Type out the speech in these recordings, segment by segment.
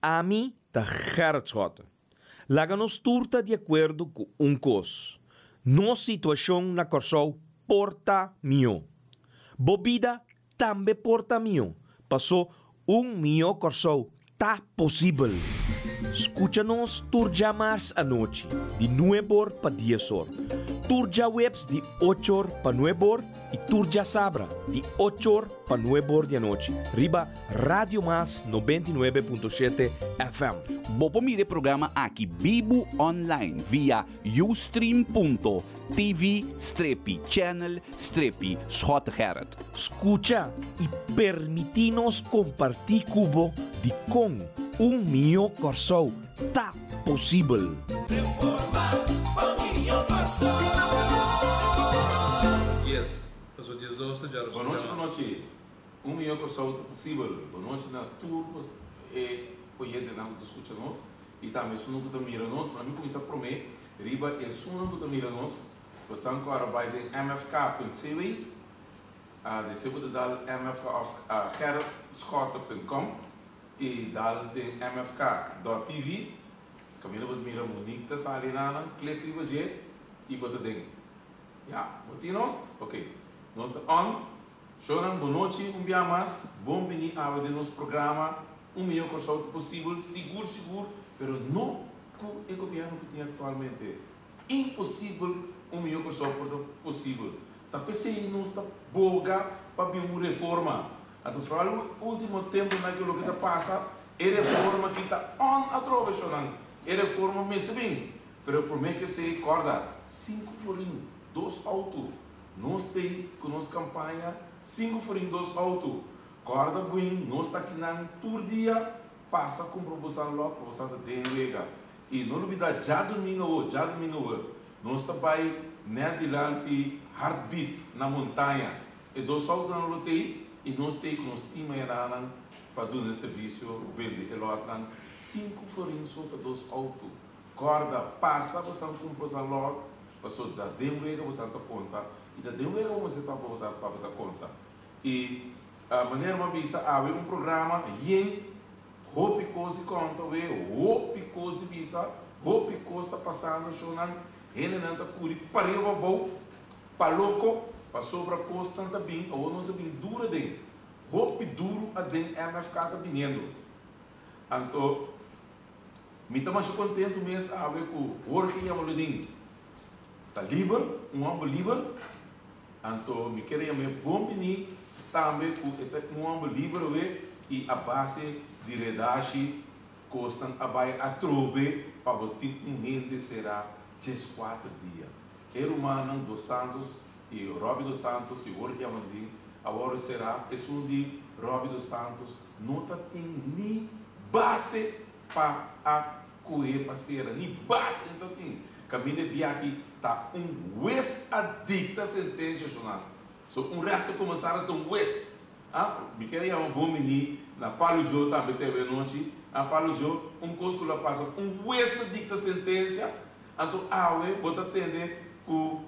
Ami ta Gerrit Schotte. Laga nos tur ta di akuerdo ku un kos, nos situashon na Kòrsou por ta mihó. Bo bida tambe por ta mihó, pasó un mihó Kòrsou ta posibel. Skucha nos tur djamars anochi di nueb'or pa dies'or, tur djaweps di och'or pa nueb'or i tur djasabra di och'or pa nueb'or di anochi riba Radio Mas 99.7 FM. Bo por mira e programa aki bibu online via ustream.tv strepi channel strepi Schottegerrit. Skucha i permití nos kompartí ku bo dikon un mihó Kòrsou ta posibel. Yes, paso 12 ta djaroso Bon nochi, bon nochi. Un mihó Kòrsou ta posibel. Bon nochi na tur nos e oyentenan ku ta skucha nos i tambe esunnan ku ta mira nos. Laat mi kuminsá promé riba esunnan ku ta mira nos. Bosan ku ora bai den mfk.cw, despues bo ta dal mfk òf gerritschotte.com i dal den mfk.tv. Kaminda bo ta mira Monique ta sali nanan, klik riba dje i bo ta den. Ya, bo tin nos? Ok. Nos ta on. Shownan, bon nochi un bia mas. Bon bini awe den nos programa Un Mihó Kòrsou Ta Posibel, sigur sigur, pero no ku e gobièrnu ku tin aktualmente. Imposibel un mihó Kòrsou por ta posibel. Ta p'esei nos ta boga pa bin un reforma. Anto foral e ultimo tempunan ku loke ta pasa, e reforma aki ta on atrobe shownan. E reforma mester bin. Pero promé ku esei, kòrda, sinku florin, dos outo. Nos t'ei ku nos kampaña sinku florin dos outo. Kòrda buin, nos ta akinan tur dia, pasa kumpra bosan lòt pa bosan ta den wega. I no lubidá djadumingu awor, djadumingu awor, nos ta bai nèt dilanti Heartbeat na Montaña. E dos outonan lo t'ei i nos t'ei ku nos tim mañananan pa duna e servisio bende e lòtnan sinku florin so pa dos outo. Kòrda, pasa bosan kumpra bosan lòt, pasobra ta den wega bosan ta konta i ta den wega bo mester ta pa bo ta konta. I manera mi a bisa awe un programa yen hopi kos di konta we, hopi kos di bisa, hopi kos ta pasando shownan, hendenan ta kuri pariba pabou, pa loko, pasobra kosnan ta bin, awor nos ta bin duru aden, hopi duru aden MFK ta biniendo. Anto mi ta masha kontentu mes awe ku Jorge Jamaloodin ta liber, un hòmber liber. Anto mi kere yam'é bon bini tambe ku e ta un hòmber liber awe i a base di redashi kosnan a bai atrobe pa bo tin un hende será 14 dia. E rumannan Dos Santos i Robbie Dos Santos i Jorge Jamaloodin a wòrdu será, esun di Robbie Dos Santos no ta tin ni base pa a kohe pa sera, ni base no ta tin. Kaminda e biaha ta un hues a dikta sentensia shonal. So un rechtercommissaris ta un hues. Ah, mi kier a yama bon bini na Palo Djo tambe te awe nochi. Ah, Palo Djo, un kos ku lo a pasa, un hues ta dikta sentensia, anto awe bo ta tende ku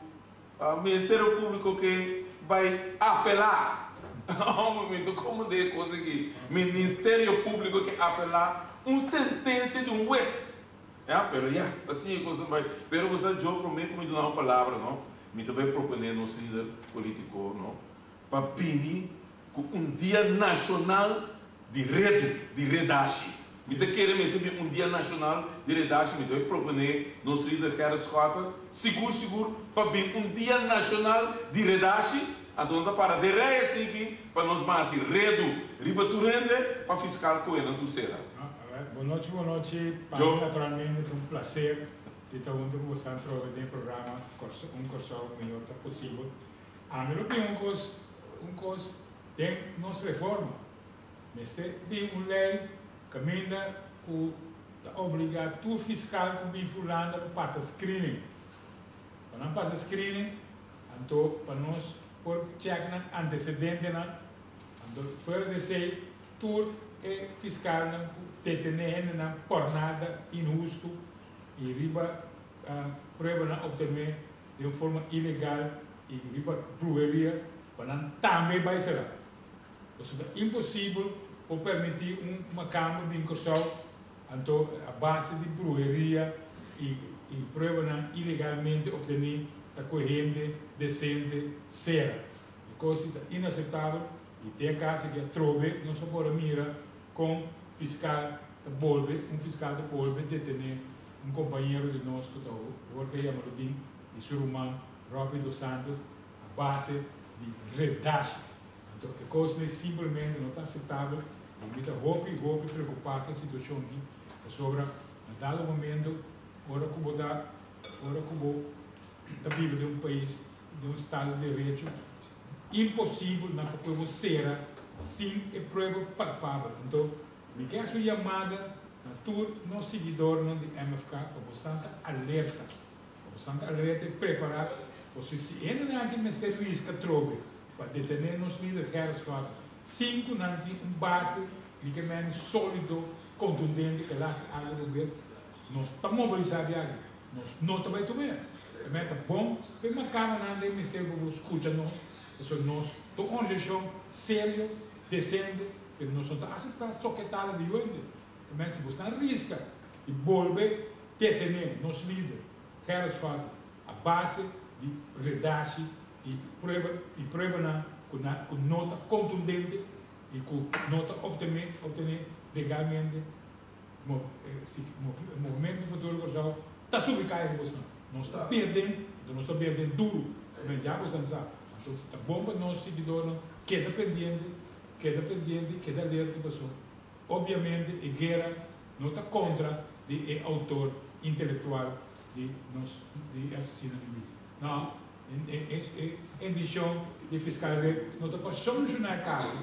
Ministerio Públiko ke bai apelá. Un momento, komo den e kos aki? Ministerio Públiko ke apelá un sentensia di un hues. Ya, pero ya, ta asina e kosnan bai. Pero bo sa, Joe, promé ku mi duna un palabra, no, mi ta bai proponé nos lider polítiko, no, pa bini ku un dia nashonal di redu, di redashi. Mi ta kere mester bin un dia nashonal di redashi. Mi ta bai proponé nos lider Gerrit Schotten, sigur sigur, pa bin un dia nashonal di redashi. Anto nan ta para den rei asiki pa nos ban hasi redu riba tur hende pa fiskal kohe nan tur sera. Bon nochi, bon nochi. Pa mi naturalmente ta un placer di ta hunto cu bosan trobe den e programa Un Corsou Mihor Ta Posibel. Ami lo bin un cos, un cos den nos reforma. Mester bin un ley caminda cu ta obliga tur fiscal cu bin Hulanda pa pasa screening. Pa nan pasa screening, anto pa nos por check nan antecedentenan, anto fuera di esey Tur e fiskalnan ku detené hendenan por nada inhustu i riba pruebanan optené den un forma ilegal i riba bruheria pa nan tambe bai será. Pasobra ta imposibel por permití un makamba bin Kòrsou. Anto a base di bruheria i i pruebanan ilegalmente obtení ta koe hende desente sera. E kos ta inaseptabel i te acaso ki atrobe nos a por a mira kon fiskal ta bolbe un fiskal ta bolbe detené un kompañero di nos ku ta Jorge Jamaludin i su ruman Robbie dos Santos a base di redashi. Anto e kosnan simplemente no ta aseptabel i mi ta hopi hopi preokupá ku e situashon aki pasobra na dado momento ora ku bo ta ora ku bo ta biba den un pais den un estado di derecho imposibel nan pa pue bo sera sin e prueba palpabel. Anto mi ke hasi un yamada na tur nos siguidornan di MFK pa bo santa alerta. Pa bo santa alerta i prepara pasobra si hendenan aki mester riska trobe pa detené nos lider Gerrit Schotte sin ku nan tin un base di ke meni sólido, kontundente ke la hasi algu robes, nos ta mobilisá di aki. Nos no ta bai tum'é. Ta mei ta bon pa e makananan den Ministerio Públiko skucha nos, pasobra nos ta un organisashon serio, desente, pero nos no ta aseptá soketada di yuende. Ta mei si bo sta riska di bolbe detené nos lider Gerrit Schotte a base di redashi i prueba i pruebanan ku na ku no ta kontundente i ku no ta optené optené legalmente mo si Movemento Futuro Kòrsou ta subi kai riba esnan. Nos ta perden, anto nos ta perden duru. Men ya bosan sa. Anto ta bon pa nos siguidornan keda pendiente, keda pendiente, keda alerta paso obviamente e guera no ta kontra di e outor intelektual di nos di e asesino di Luis. No, e intenshon di fiskal Rip no ta pa solushoná e kaso,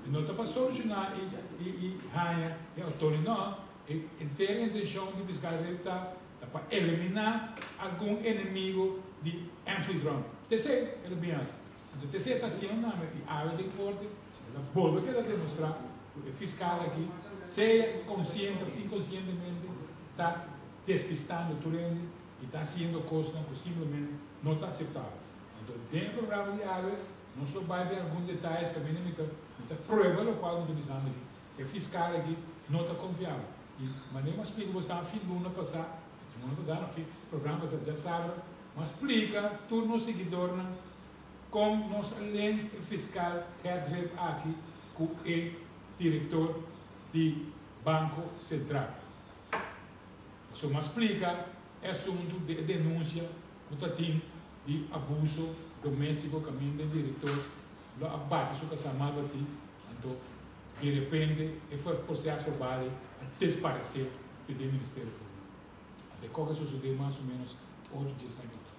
e no ta pa solushoná i haña e outor, no, e entero intenshon di fiskal Rip ta ta pa eliminá algun enemigo di Emsley Trump. T'esei e lo bin hasi. Anto t'esei e ta hasiendo name i awe den korte el a bolbe keda demostrá ku e fiskal aki, sea konsiente òf inkonsientemente, ta despistando tur hende i ta hasiendo kosnan ku simplemente no ta aseptabel. Anto den e programa di awe nos lo bai den algun detayes kaminda mi ta mi ta prueba lokual mi ta bisando aki. E fiskal aki no ta konfiabel. I manera mi a splika bo esnan fin luna pasá, fin luna pasá no, fin programa pasá djasabra, mi a splika tur nos siguidornan kon nos a link e fiskal Gert Rip aki ku e direktor di Banko Sentral. Pasobra mi a splika e asuntu di e denunsia ku ta tin di abuso doméstiko kaminda e direktor lo a bati su kasá mal batí, anto di repente e proces verbal ei a desparesé for di e Ministerio Públiko. Anto e kos a sosodé mas o ménos ocho dies aña pasá.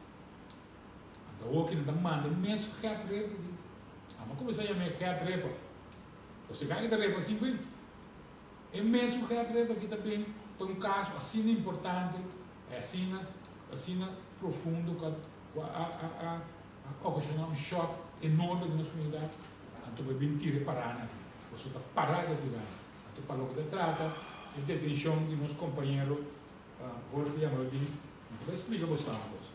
Anto awor ki nan ta manda e mes Gert Repa aki. Amo a kuminsá yam'é Gert Repa. Pasobra e kaki ta repa sin fin. E mesun Gert Repa aki ta bin pa un kaso asina importante i asina asina profundo ku a ku a a a okashoná un shòk enorme den nos komunidat, anto bo e bin tira e parana aki. Pasobra ta pará ta tirá. Anto pa loke ta trata e detenshon di nos kompañero Jorge Jamaloodin, mi ta bai splika bo staan kos.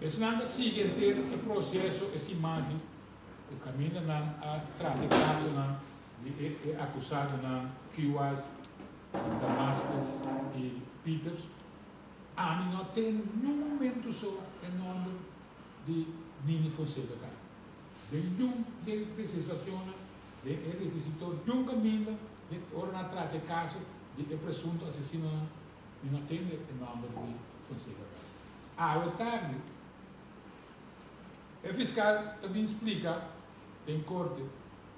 Esnan ta sigui henter e proseso e siman aki ku kaminda nan a trata e kasonan di e e akusadonan Kiwas, Damascus i Peters. Ami no a tende niun momento so e nomber di Nini Fonseca kai. Den niun den e situacionnan, den e requisitor, niun caminda den ora nan a trata e caso di e presunto asesinonan, mi no a tende e nomber di Fonseca kai. Awe tardi e fiscal ta bin splica den corte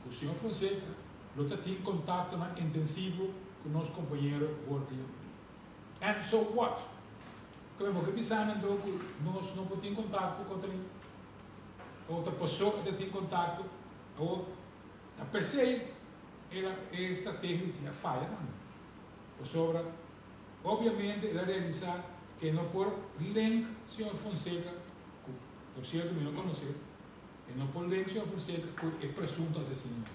cu señor Fonseca lo ta tin contactonan intensivo cu nos compañero Jorge Yamuni. And so what? Kome bo ke bisa mi anto ku nos no por tin kontakto ku otro hende? Otro paso ku ta tin kontakto? Awor, ta p'esei el a e strategia di a faya tambe. Pasobra, obviamente el a realisa ku e no por link señor Fonseca, ku por sierto mi no konosé, e no por link señor Fonseca ku e presunto asesino.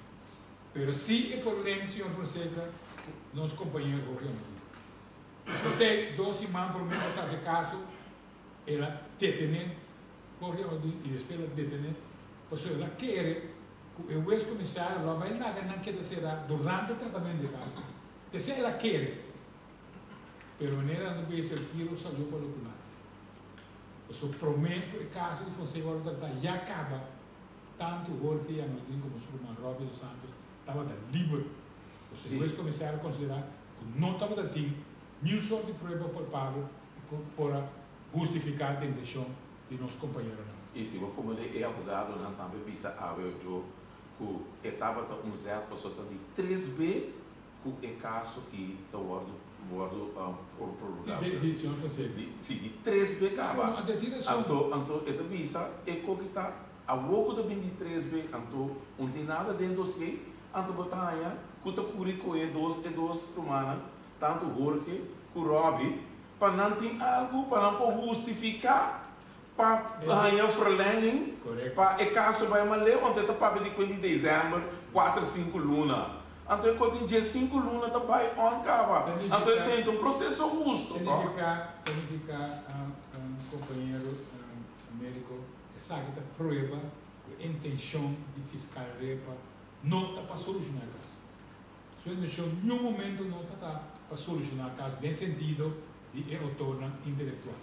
Pero si e por link señor Fonseca cu nos compañero Jorge Amador. P'esey dos siman prome pa trata e caso el a detene Jorge Amador y despues el a detene pasobra el a kere cu e huez comisario lo a bay laga nan keda cera durante tratamento di e caso. P'esey el a kere. Pero manera nan ta bisa el tiro salió por la culata. Pasobra promé ku e kaso di Fonseca wòrdu tratá ya kaba, tantu Jorge Jamaloodin komo su ruman Robby dos Santos tabata liber. Pasobra e hues komisario a konsiderá ku no tabata tin niun sort di prueba palpabel ku por a hustifiká detenshon di nos kompañeronan. I si bo komende e abogadonan tambe bisa awe ojo ku e tabata un zèt pasobra ta di tres be ku e kaso ki ta wòrdu wòrdu prolongá. Di di señor Fonseca. Si di tres be kaba. Anto anto e ta bisa e ko ki ta awor ku ta bin di tres be anto un tin nada den dosié anto bo ta haña ku ta kuri ku e dos e dos rumannan tantu Jorge ku Robby pa nan tin algu pa nan por hustifiká pa haña verlenging pa e kaso bai mas leu, anto e ta papia di kuenta di desèmber, kuater sinku luna. Anto e kotin dje sinku luna ta bai on kaba. Anto esei ta un proseso hustu, tòg? Ta nifiká, kompañero Américo, esaki ta prueba ku e intenshon di fiskal Repa no ta pa solushoná e kaso. Su intenshon niun momento no ta pa solushoná kaso den sentido di e outornan intelektual.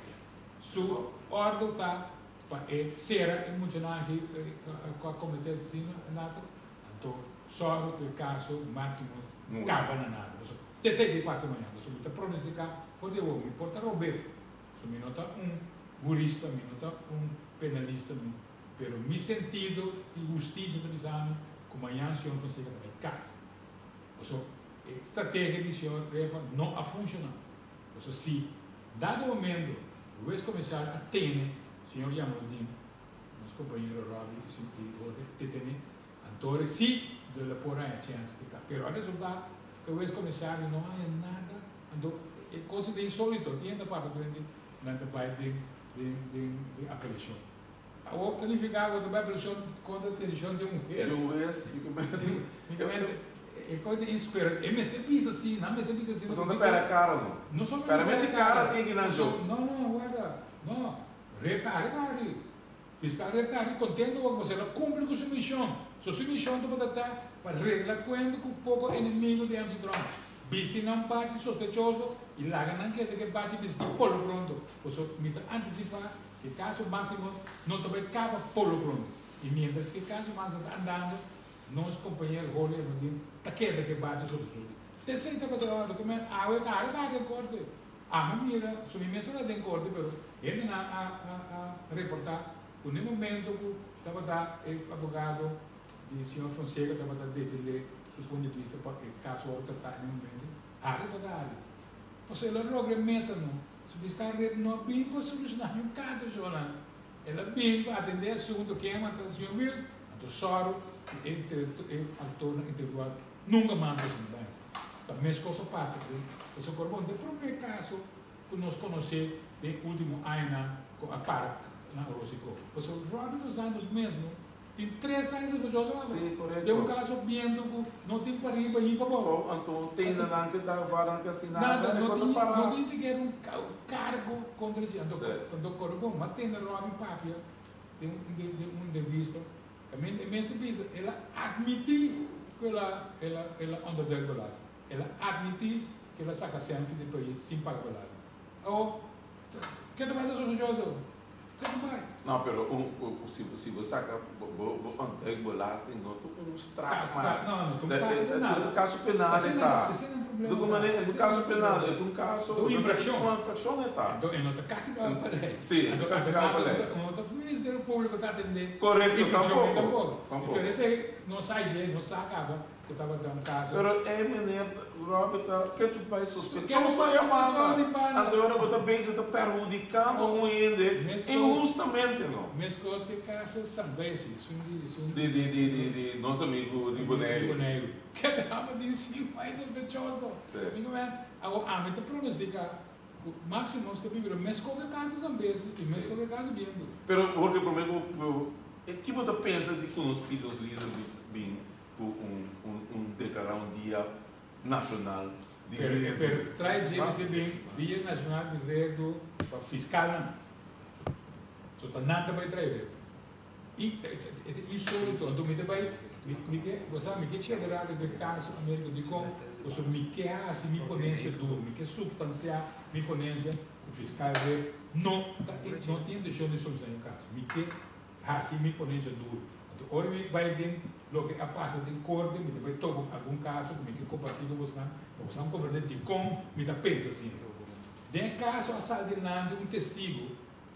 Su ordo ta pa e sera e muchanan aki ku a kometé asesinato, anto sòru ku e kaso Maximus kaba na nada. Pasobra te esei ke pasa mañana. Pasobra mi ta pronostiká for di awor, mi por ta robes, pasobra mi no ta un hurista, mi no ta un penalista, mi, pero mi sentido di hustisia ta bisa mi ku mañana señor Fonseca ta bai kas. Pasobra e strategia di señor Repa no a funshoná. Pasobra si dado momento hues komisario a tene señor Jamaloodin, nos kompañero Robby i Jorge detené, anto si lo el a por haña chèns di ka. Pero a resultá ku e hues komisario no haña nada, anto e kos ta insólito, tin hende ta papia ku hende nan ta bai den den den den apelashon. Awor ta nifiká ku ta bai apelashon kontra desishon di un hues. Di un hues, di ku E kos ta inspera, e mester bisa si, nan mester bisa si. Pasobra no ta pera kara no. No solamente Pera mente kara tin ki nan jo. No, no, warda. No. Repari kari. Fiskal repari kontento ku pasobra el a kumpli ku su mishon. So su mishon tabata ta pa regla kuenta ku poko enemigo di MC Trump. Bisti nan bachi sospechoso i laga nan keda ku e bachi bisti por lo pronto. Pasobra mi ta antisipá ku e kaso Maximos no ta bai kaba por lo pronto. I mientras ku e kaso Maximos ta andando, Nos kompañero Jorge Emodin ta keda ke bachi sospechoso. T'esei tabata e ora ku mi awe ta awe ta den korte. Ami mira, so mi mes tabata den korte pero hendenan a a a reporta ku n'e momento ku tabata e abogado di señor Fonseca tabata defende su punto di bista pa e kaso wòrdu tratá n'e momento, Harry tabata hari. Pasobra el a logra e meta no. Su fiskal rep no a bin pa solushoná niun kaso, shona. El a bin pa atendé asunto ken a mata señor Wills, anto sòru ku e e aktornan intelektual nunka mas lo sinti baña. Ta meskos a pasa ku pasobra Corbon ta e promé kaso ku nos konosé den e último añanan ku a para na Oroziko. Pasobra Robby dos Santos mesmo tin tres aña sospechoso kaba. Sí, korekto. Den un kaso biendo ku no tin pariba ni pabou. Ko anto tende nan ke ta varan kasi nada Nada, e no ko ta tin para. no tin sikiera un kargo kontra dje. Anto Sí. anto Corbon a tende Robby papia den un den den un entrevista kaminda e mes ta bisa el a atmití ku el a el a el a onderduik belasting. El a atmití ku el a saka sèn for di pais sin paga belasting. Awor ke ta bai ta sospechoso? No, pero un, si, si bo saca bo, bo, bo ontduikbelasting no ta un straf maar. No, no ta un caso penal. Ta un caso penal e ta. Ta Di cu manera, e ta un caso penal, e ta un caso. Ta un infraccion. Un infraccion e ta. Enton e no ta castigado pa ley. Si, e no ta castigado pa ley. No ta Ministerio Publico ta atende. Correcto, infraccion tampoco. Tampoco. Pero esey no sa dje, no sa caba. Ku tabata un kaso. Pero e meneer Robert ta ke tu bai sospechoso e manda. Anto ora bo ta bezig ta perhudikando un hende inhustamente no. Meskos ku e kaso Sambesi, esun di esun di di di di di nos amigu di Boneiru. Di Boneiru. Ke tabata di si bai sospechoso. Mi ku men awor ami ta pronostika ku Maximo ta biba meskos ku e kaso Sambesi i meskos ku e kaso Biendu. Pero Jorge prome ku ki bo ta pensa di ku nos pidi nos lider bin ku un un un deklará un dia nashonal di redu. Pero trae dje mester bin dia nashonal di redu pa fiskalnan. So ta nan ta bai trae redu. I ta e ta insolito. Anto mi ta bai mi mi ke bo sa mi ke keda rato den kaso Amerika dikon. Pasobra mi ke hasi mi ponensia duru, mi ke supstansiá mi ponensia ku fiskal Rip no ta no tin intenshon di solushoná e kaso. Mi ke hasi mi ponensia duru. Anto ora mi bai den loke a pasa den korte, mi ta bai topa ku algun kaso ku mi ke kompartí ku bosnan, pa bosnan komprendé dikon mi ta pensa asina. Den e kaso a sal dilanti un testigu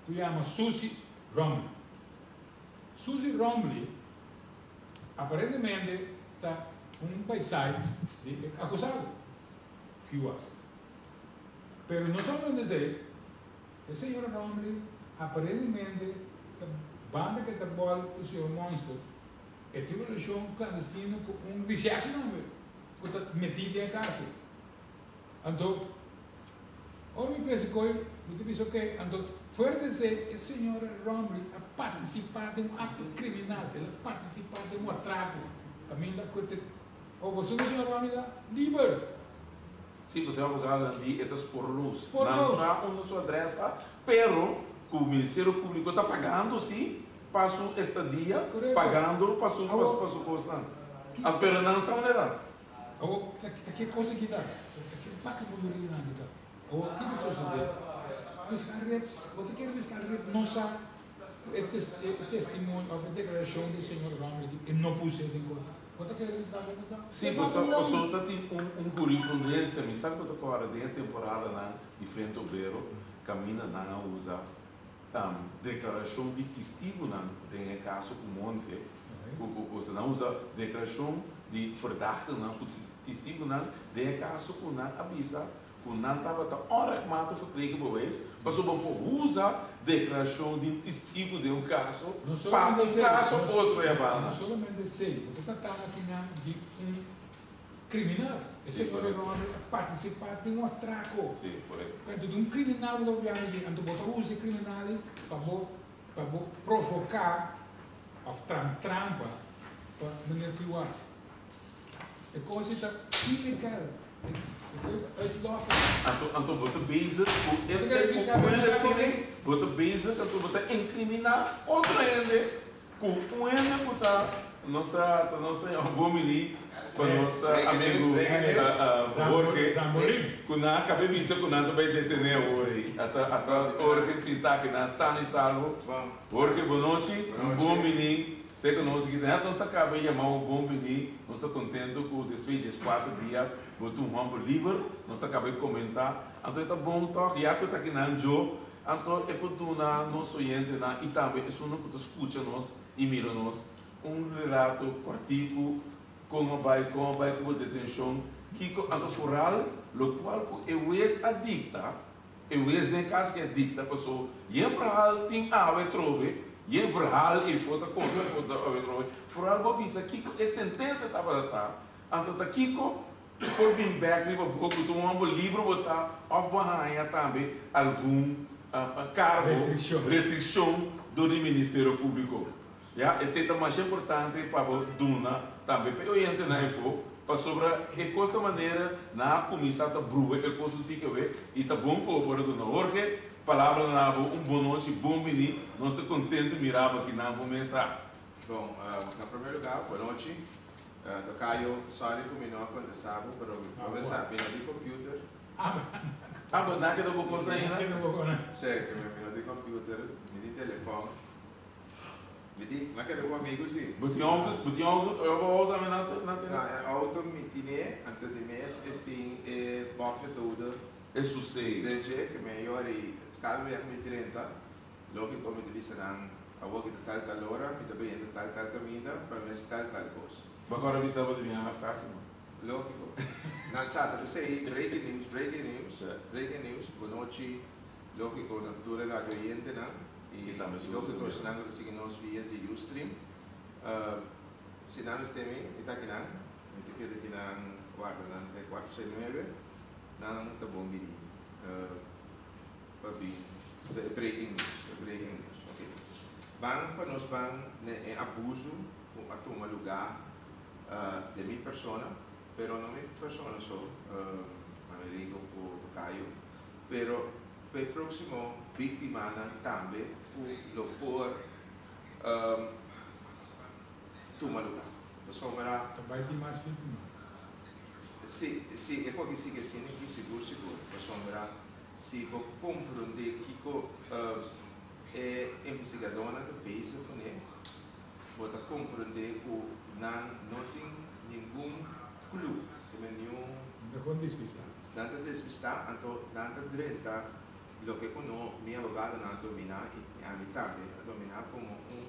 ku yama Susie Romley. Susie Romley aparentemente ta un baisait di e akusado, Kuwas. Pero no solamente esei, e señora Romley aparentemente ta banda ku e ta bòl ku señor Monster, e tin un relashon klandestino ku un rishershi tambe ku ta metí den e kárcel. Anto, ora mi pensa koe, mi ta bisa oke, anto fuera di esei e señora Romley a partisipá den un akto kriminal, el a partisipá den un atrako kaminda ku e Oh, boso no señora Romley ta liber. Sí, pasobra e abogadonan di e ta spoorloos. Nan sa unda su adres ta, pero ku Ministerio Públiko ta pagando sí pa su estadia, pagando pa su pa su kosnan. Pero nan sa unda e ta. Awor, ta ke kos aki ta? Ta ke baka bunduria nan aki ta? Awor, ki ta sosodé? Fiskal Rips, bo ta kere Fiskal Rip no sa ku e testimonio òf e deklarashon di señor Romney di e no pus'é den korte? Bo ta kere Fiskal Rip no sa? Sí, paso ta tin un jurisprudencia, mi sa ku ta kòrda den e temporadanan di Frente Obrero, kaminda nan a usa deklarashon di testigunan den e kaso ku Monte, ku ku nan usa deklarashon di verdachtenan ku testigunan den e kaso ku nan a bisa ku nan tabata onrechtmatig verkregen bewijs, pasobra bo por usa deklarashon di un testigu den un kaso pa un kaso otro e banda. No solamente esei, bo ta tratando akinan di un Criminal. E señor e homber a participa den un atraco. Sí, correcto. Anto di un criminal bo ta papia aki, anto bo ta usa e criminal ei pa bo pa bo provoca of tram trampa pa meneer Kuwas. E cos ei ta ilegal. E cos ei ta uitlawful. Anto anto bo ta bezig cu e e cu un hende asina ei, bo ta bezig anto bo ta incrimina otro hende Ku un hende ku ta nos ta nos ta yama bon bini pa nos amigu Jorge ku nan a kaba bisa ku nan ta bai detene awor ei ata ata Jorge sinta aki nan sano i salvo. Jorge bonochi un bon bini sey ku nos aki ta nos ta kaba yama un bon bini nos ta kontento ku despues di dieskuater dia bo ta un hòmber liber nos ta kaba komenta anto e ta bon tòg ya ku ta kinan djo Anto e por duna nos oyentenan i tambe esunnan ku ta skucha nos i mira nos un relato kòrtiku kon a bai, kon a bai ku bo detenshon, kiko anto foral lokual ku e wes a dikta, e wes den e kas ke a dikta paso yen verhaal tin awe trobe, yen verhaal efo ta konta konta awe trobe, foral bo a bisa kiko e sentensia tabata ta, anto ta kiko Por bin bek riba bo ku ta un hòmber liber bo ta òf bo haña tambe algun kargo, restrikshon dor di Ministerio Públiko. Ya, esei ta masha importante pa bo duna tambe pa e oyentenan efo, pasobra e kos ta manera nan a kuminsá ta bruha e kos un tiki awe i ta bon ku bo por a duna. Jorge, palabra na bo, un bon nochi, bon bini, nos ta kontentu mira bo aki nan bo mesa. Bon, na promé lugá, bonochi. Tocayo, sorry cu mi no a contesta bo, pero bo a sa, mi no tin computer. Ah, bo na keda bo cos ainda? Si, cu mi no tin computer, mi tin telefon. Mi tin, mi a keda cu amigo si. Bo tin auto, bo tin auto, bo auto tambe na na tin? No, e auto mi tine, anto di mes e tin e bokmethode. E susey. Den dje, cu mi a yori, kalweg mi drenta. Loke ku mi ta bisa nan, Awor ki ta tal tal ora, mi ta bayendo tal tal kaminda pa mi hasi tal tal kos. Bo kòrda bisa bo ta bin MFK si no? Lógiko. Nan sa ta p'esei, breaking news, breaking news, breaking news, bonochi, lógiko na tur e radio oyentenan i lógiko esnan ku ta sigui nos via di Ustream. Si nan mester mi, mi ta akinan, mi ta keda akinan warda nan te kuater seis nuebe, nan ta bon bini. Pa bin ta e breaking news, e breaking news, ok. Ban pa nos ban na e abuso ku a tuma lugá den mi persona, pero no mi persona so, Amerigo ku Tocayo, pero pa e próksimo víktimanan tambe ku lo por tuma lugá. Pasobra. Ta bai tin mas víktima. Si, si, e kos si ku si, ku sigur sigur. Pasobra, si bo komprondé kiko e investigadónan ta bezig kuné, bo ta komprondé ku nan no tin ningun clue, ningun Nan despistá. Nan ta despistá, anto nan ta drenta loke ku no mi abogadonan a dominá i ami tambe a dominá komo un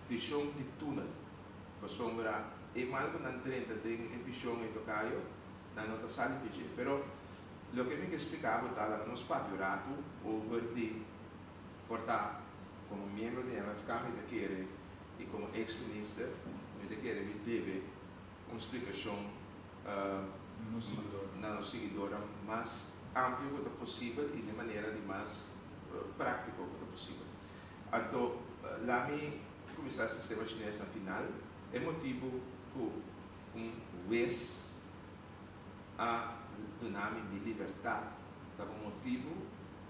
vishon di túnel. Pasobra e mal ku nan drenta den e vishon ei tokayo, nan no ta sali fijé. Pero loke mi ke splika bo ta laga nos papia un ratu over di por ta komo miembro di MFK mi ta kere i komo ex minister mi ta kere mi debe un splikashon na nos siguidornan mas amplio ku ta posibel i di manera di mas práktiko ku ta posibel. Anto la mi kuminsá sistema chines na final. E motibu ku un wes a duna mi mi libertat ta pa motibu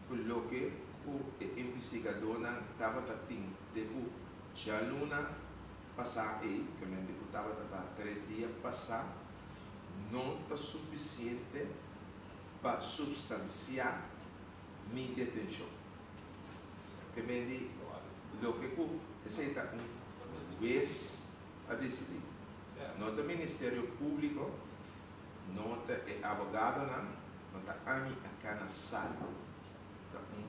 ku loke ku e investigadónan tabata tin te ku djaluna pasá ei, ke men di ku tabata ta 3 dia pasá, no ta sufisiente pa supstansiá mi detenshon. Ke men di loke ku esei ta un wes a disidí. No ta Ministerio Públiko, no ta e abogadonan, no ta ami aka na sala. Ta un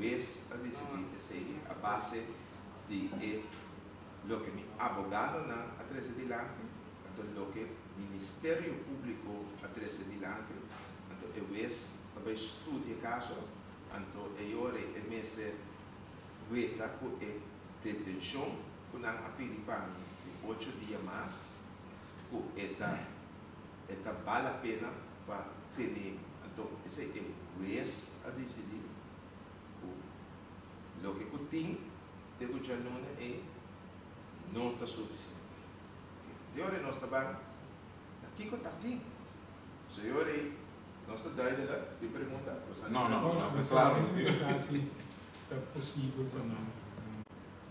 wes a disidí esei a base di e loke mi abogadonan a trese dilanti, anto loke Ministerio Públiko a trese dilanti, anto e wes a bai studia e kaso, anto e yora e mester weta ku e detenshon ku nan a pidi pa mi di 8 dia mas, ku e ta e ta bal la pena pa tene mi. Anto esei e wes a disidí ku loke ku tin te ku djaluna ei no ta sufisiente. Te ora nos ta ban na kiko ta tin? Señor ei nos ta duidelijk di pregunta? No, no, no, no, klaro. Mi sa si ta posibel pa nan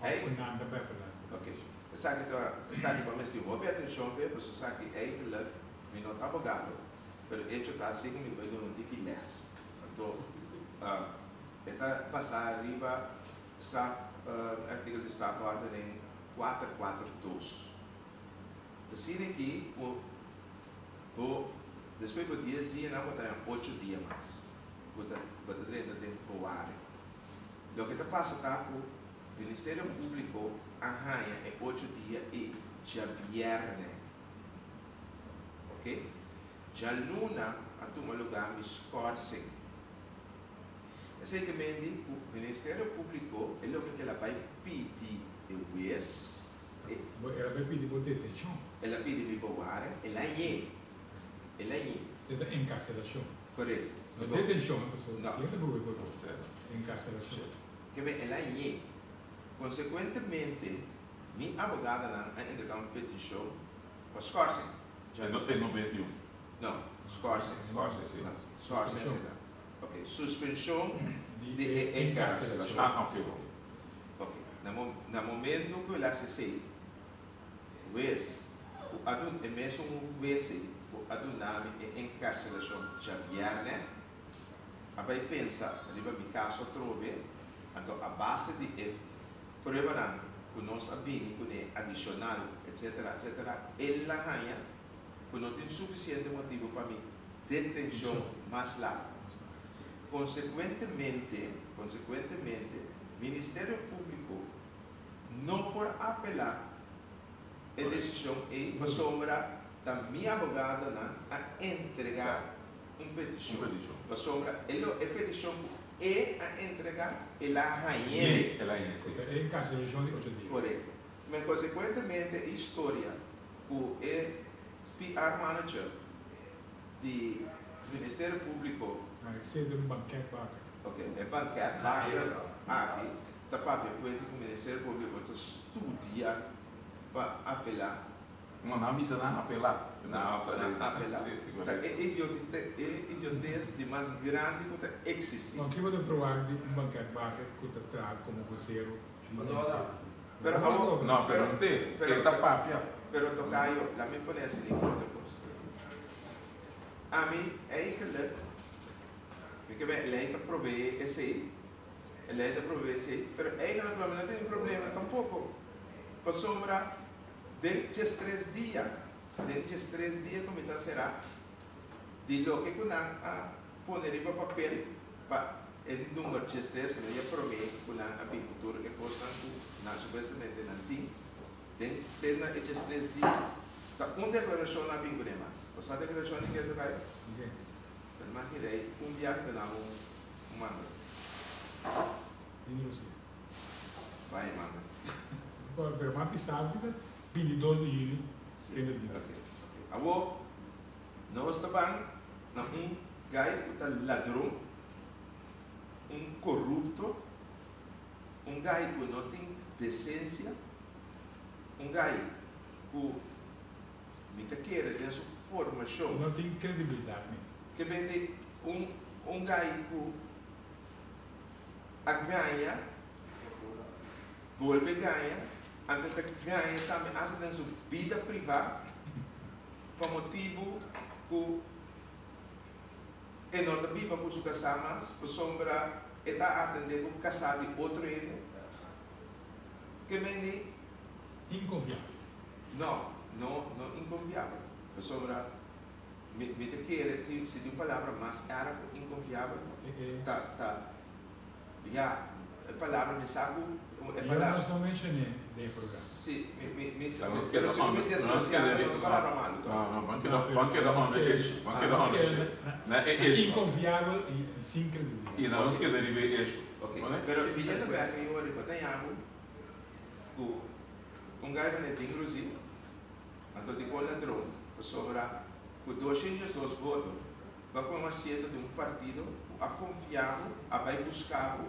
Hey. òf nan ta bepela. Oké. Esaki ta esaki pa mester hopi atenshon p'e, pasobra esaki eigenlijk mi no ta abogado, pero hecho ta así ku mi bai duna un tiki les. Anto e ta basá riba straf artíkulo di strafverordening 442. Ta asina aki ku bo despues bo 10 dianan bo ta haña 8 dia mas. Bo ta bo ta drenta den bewaring. Loke ta pasa ta ku Ministerio Públiko a haña e 8 dia ei djabièrnè. Oké? Djaluna a tuma lugá mi skorsing. Esei ke men di ku Ministerio Públiko e loke ku el a bai pidi e wes, e. Bo el a bai pidi bo detenshon. El a pidi mi bewaring, el a ñe. El a ñe. Esei ta enkarselashon. Korekto. No detenshon, pasobra No. ken ta probe ku otro? Enkarselashon. Ke men el a ñe. Konsekuentemente, mi abogadonan a entregá un petishon pa skorsing. E no, e no 21. No, skorsing. Skorsing, si. No, skorsing Suspenshon. esei ta. Ok, suspenshon Di di e e enkarselashon. enkarselashon. Ah, ok, bon. Ok, na mo na momento ku el hasi esei, wes ku a dun e mesun wes ei ku a duna mi e enkarselashon djabièrnè, a bai pensa riba mi kaso atrobe, anto a base di e pruebanan ku nos a bini kuné adishonal, etsetera, etsetera, el a haña ku no tin sufisiente motibu pa mi detenshon mas largu. Konsekuentemente, konsekuentemente, Ministerio Públiko no por apelá e desishon ei pasobra ta mi abogadonan a entregá un petishon. Un petishon. Pasobra e lo e petishon ku e a entregá, el a hañ'é. Ñe, el a hañ'é, si. Ta e enkarselashon di 8 dia. Korekto. Men konsekuentemente e historia ku e PR manager di Ministerio Públiko. Ah, esei ta un banketbaker. Ok, e banketbaker aki ta papia kuenta ku Ministerio Públiko ta studia pa apelá. No, nan a bisa nan apelá. Nan apelá. Si, si, Ta korekto. e e idiotes di mas grandi ku ta eksistí. No, kiko ta verwagt di un banketbaker ku ta traha komo vosero di Ministerio Públiko? Pero abo, No, pero pero, te, pero, e ta papia. pero tocayo, la mi pone así den otro kos. Ami eigenlijk, ik heb lei ta provee esei, e lei ta provee esei, pero eigenlijk lo mi no tin problema tampoko. Pasobra den 13 dia, den 13 dia ku mi ta será, di loke ku nan a pone riba papel pa e number 13 ku nan ya promé ku nan a bin ku tur e kosnan ku nan supuestamente nan tin, den te na e 13 dia ta un deklarashon nan a bin kuné mas. Bo sa deklarashon di ke ta bai? Pero nan ki rei un biaha ta nan un manda. Bai manda. Pero mas bisa ku ta 22 di yüni 30 dia. Awor nos ta ban na un gai ku ta ladron, un korupto, un gai ku no tin desensia, un gai ku mi ta kere den su formashon. No tin kredibilidat mes. Ke bende un gai ku a gaña, bolbe gaña, anto ta gaña tambe asta den su bida privá pa motibu ku e no ta biba ku su kasá mas, pasobra e ta atendé ku kasá di otro hende. Ke mende? Inkonfiabel. No, no, no inkonfiabel. Pasobra mi mi ta kere tin si tin un palabra mas erg ku inkonfiabel ta ta ya e palabra mi sa ku e Yo palabra. nos no menshoné den e programa. Si, mi mi mi Nos pero keda si mi on, nos desgraciado keda no ta palabra malu No, toch. no, ban No, keda, pero ban keda nos on the keda issue, ban keda on the issue. Na e issue. Inkonfiabel i sin kredibilidat. I nos keda riba e issue. Ok, Bone? pero viniendo bek mi hoor riba ta yabu ku un gai bane tin ruzi anto di kon ladron pasobra ku 202 voto ba ku un asiento di un partido ku a konfia bo a bai buska bo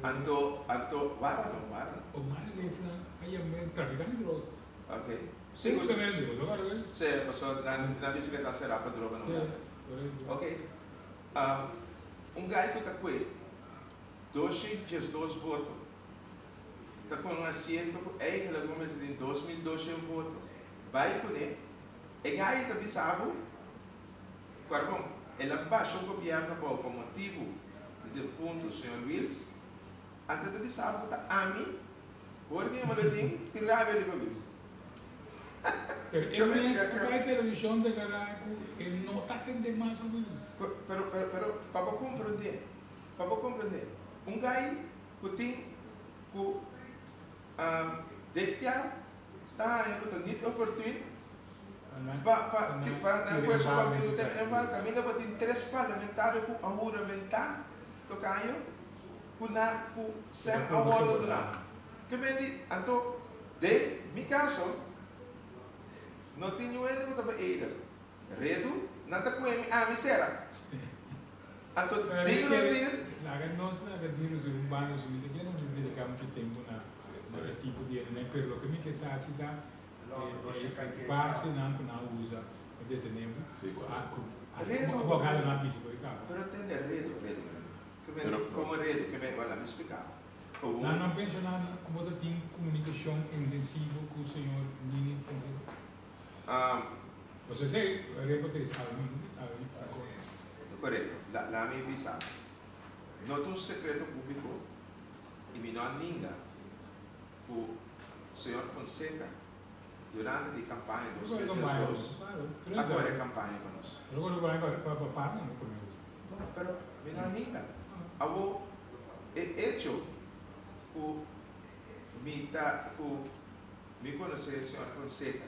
anto anto wara no wara no. Omar Leeflang a yam'é trafikante di droga. Ok si ku Seguramente bo sa wara ku. Si pasobra nan nan bisa ku e ta sera pa droga no Si, wara. korekto. Ok un gai ku ta kue 212 voto ta con un asiento cu eigenlijk bo mester tin 2200 voto bay cune e gayo ta bisa bo Carbon el a basha un gobierno abao pa motibo di defunto señor Wiels anto e ta bisa bo cu ta ami hoor cu yama lo tin tin rabia riba Wiels. Pero e mes a bay television declara cu e no ta atende mas a Wiels. Pero pero pero pa bo comprende pa bo comprende un gay cu tin cu dit jaar ta haña cu ta niet oportun pa pa pa nan cu esun papia cu ta inval caminda bo tin tres parlamentario cu a huramenta tocayo cu na cu sem a wordo duna ke men di anto den mi caso no tin niun hende cu ta beëdig redu nan ta cuemi ami sera. Anto Dino Rozier. Laga nos laga Dino Rozier un banda su mi ta kere nos dedica mucho tempo na e tipo di hendenan pero loke mi ke sa si ta e basenan ku nan a usa pa detene bo ku abogadonan a bisa bo e kaba. Pero tende redo redo redo ke men komo redo ke men wala mi splika bo. Nan no penshona ku bo ta tin komunikashon intensivo ku señor Nini Fonseca? Bo ta esei repo ta esei algo Korekto. La mi bisa. No ta un sekreto públiko i mi no a ninga ku señor Fonseca durante di kampaña 2012 a kore kampaña pa nos. Pero mi no a ninga. Awor e echo ku mi ta ku mi konosé señor Fonseca.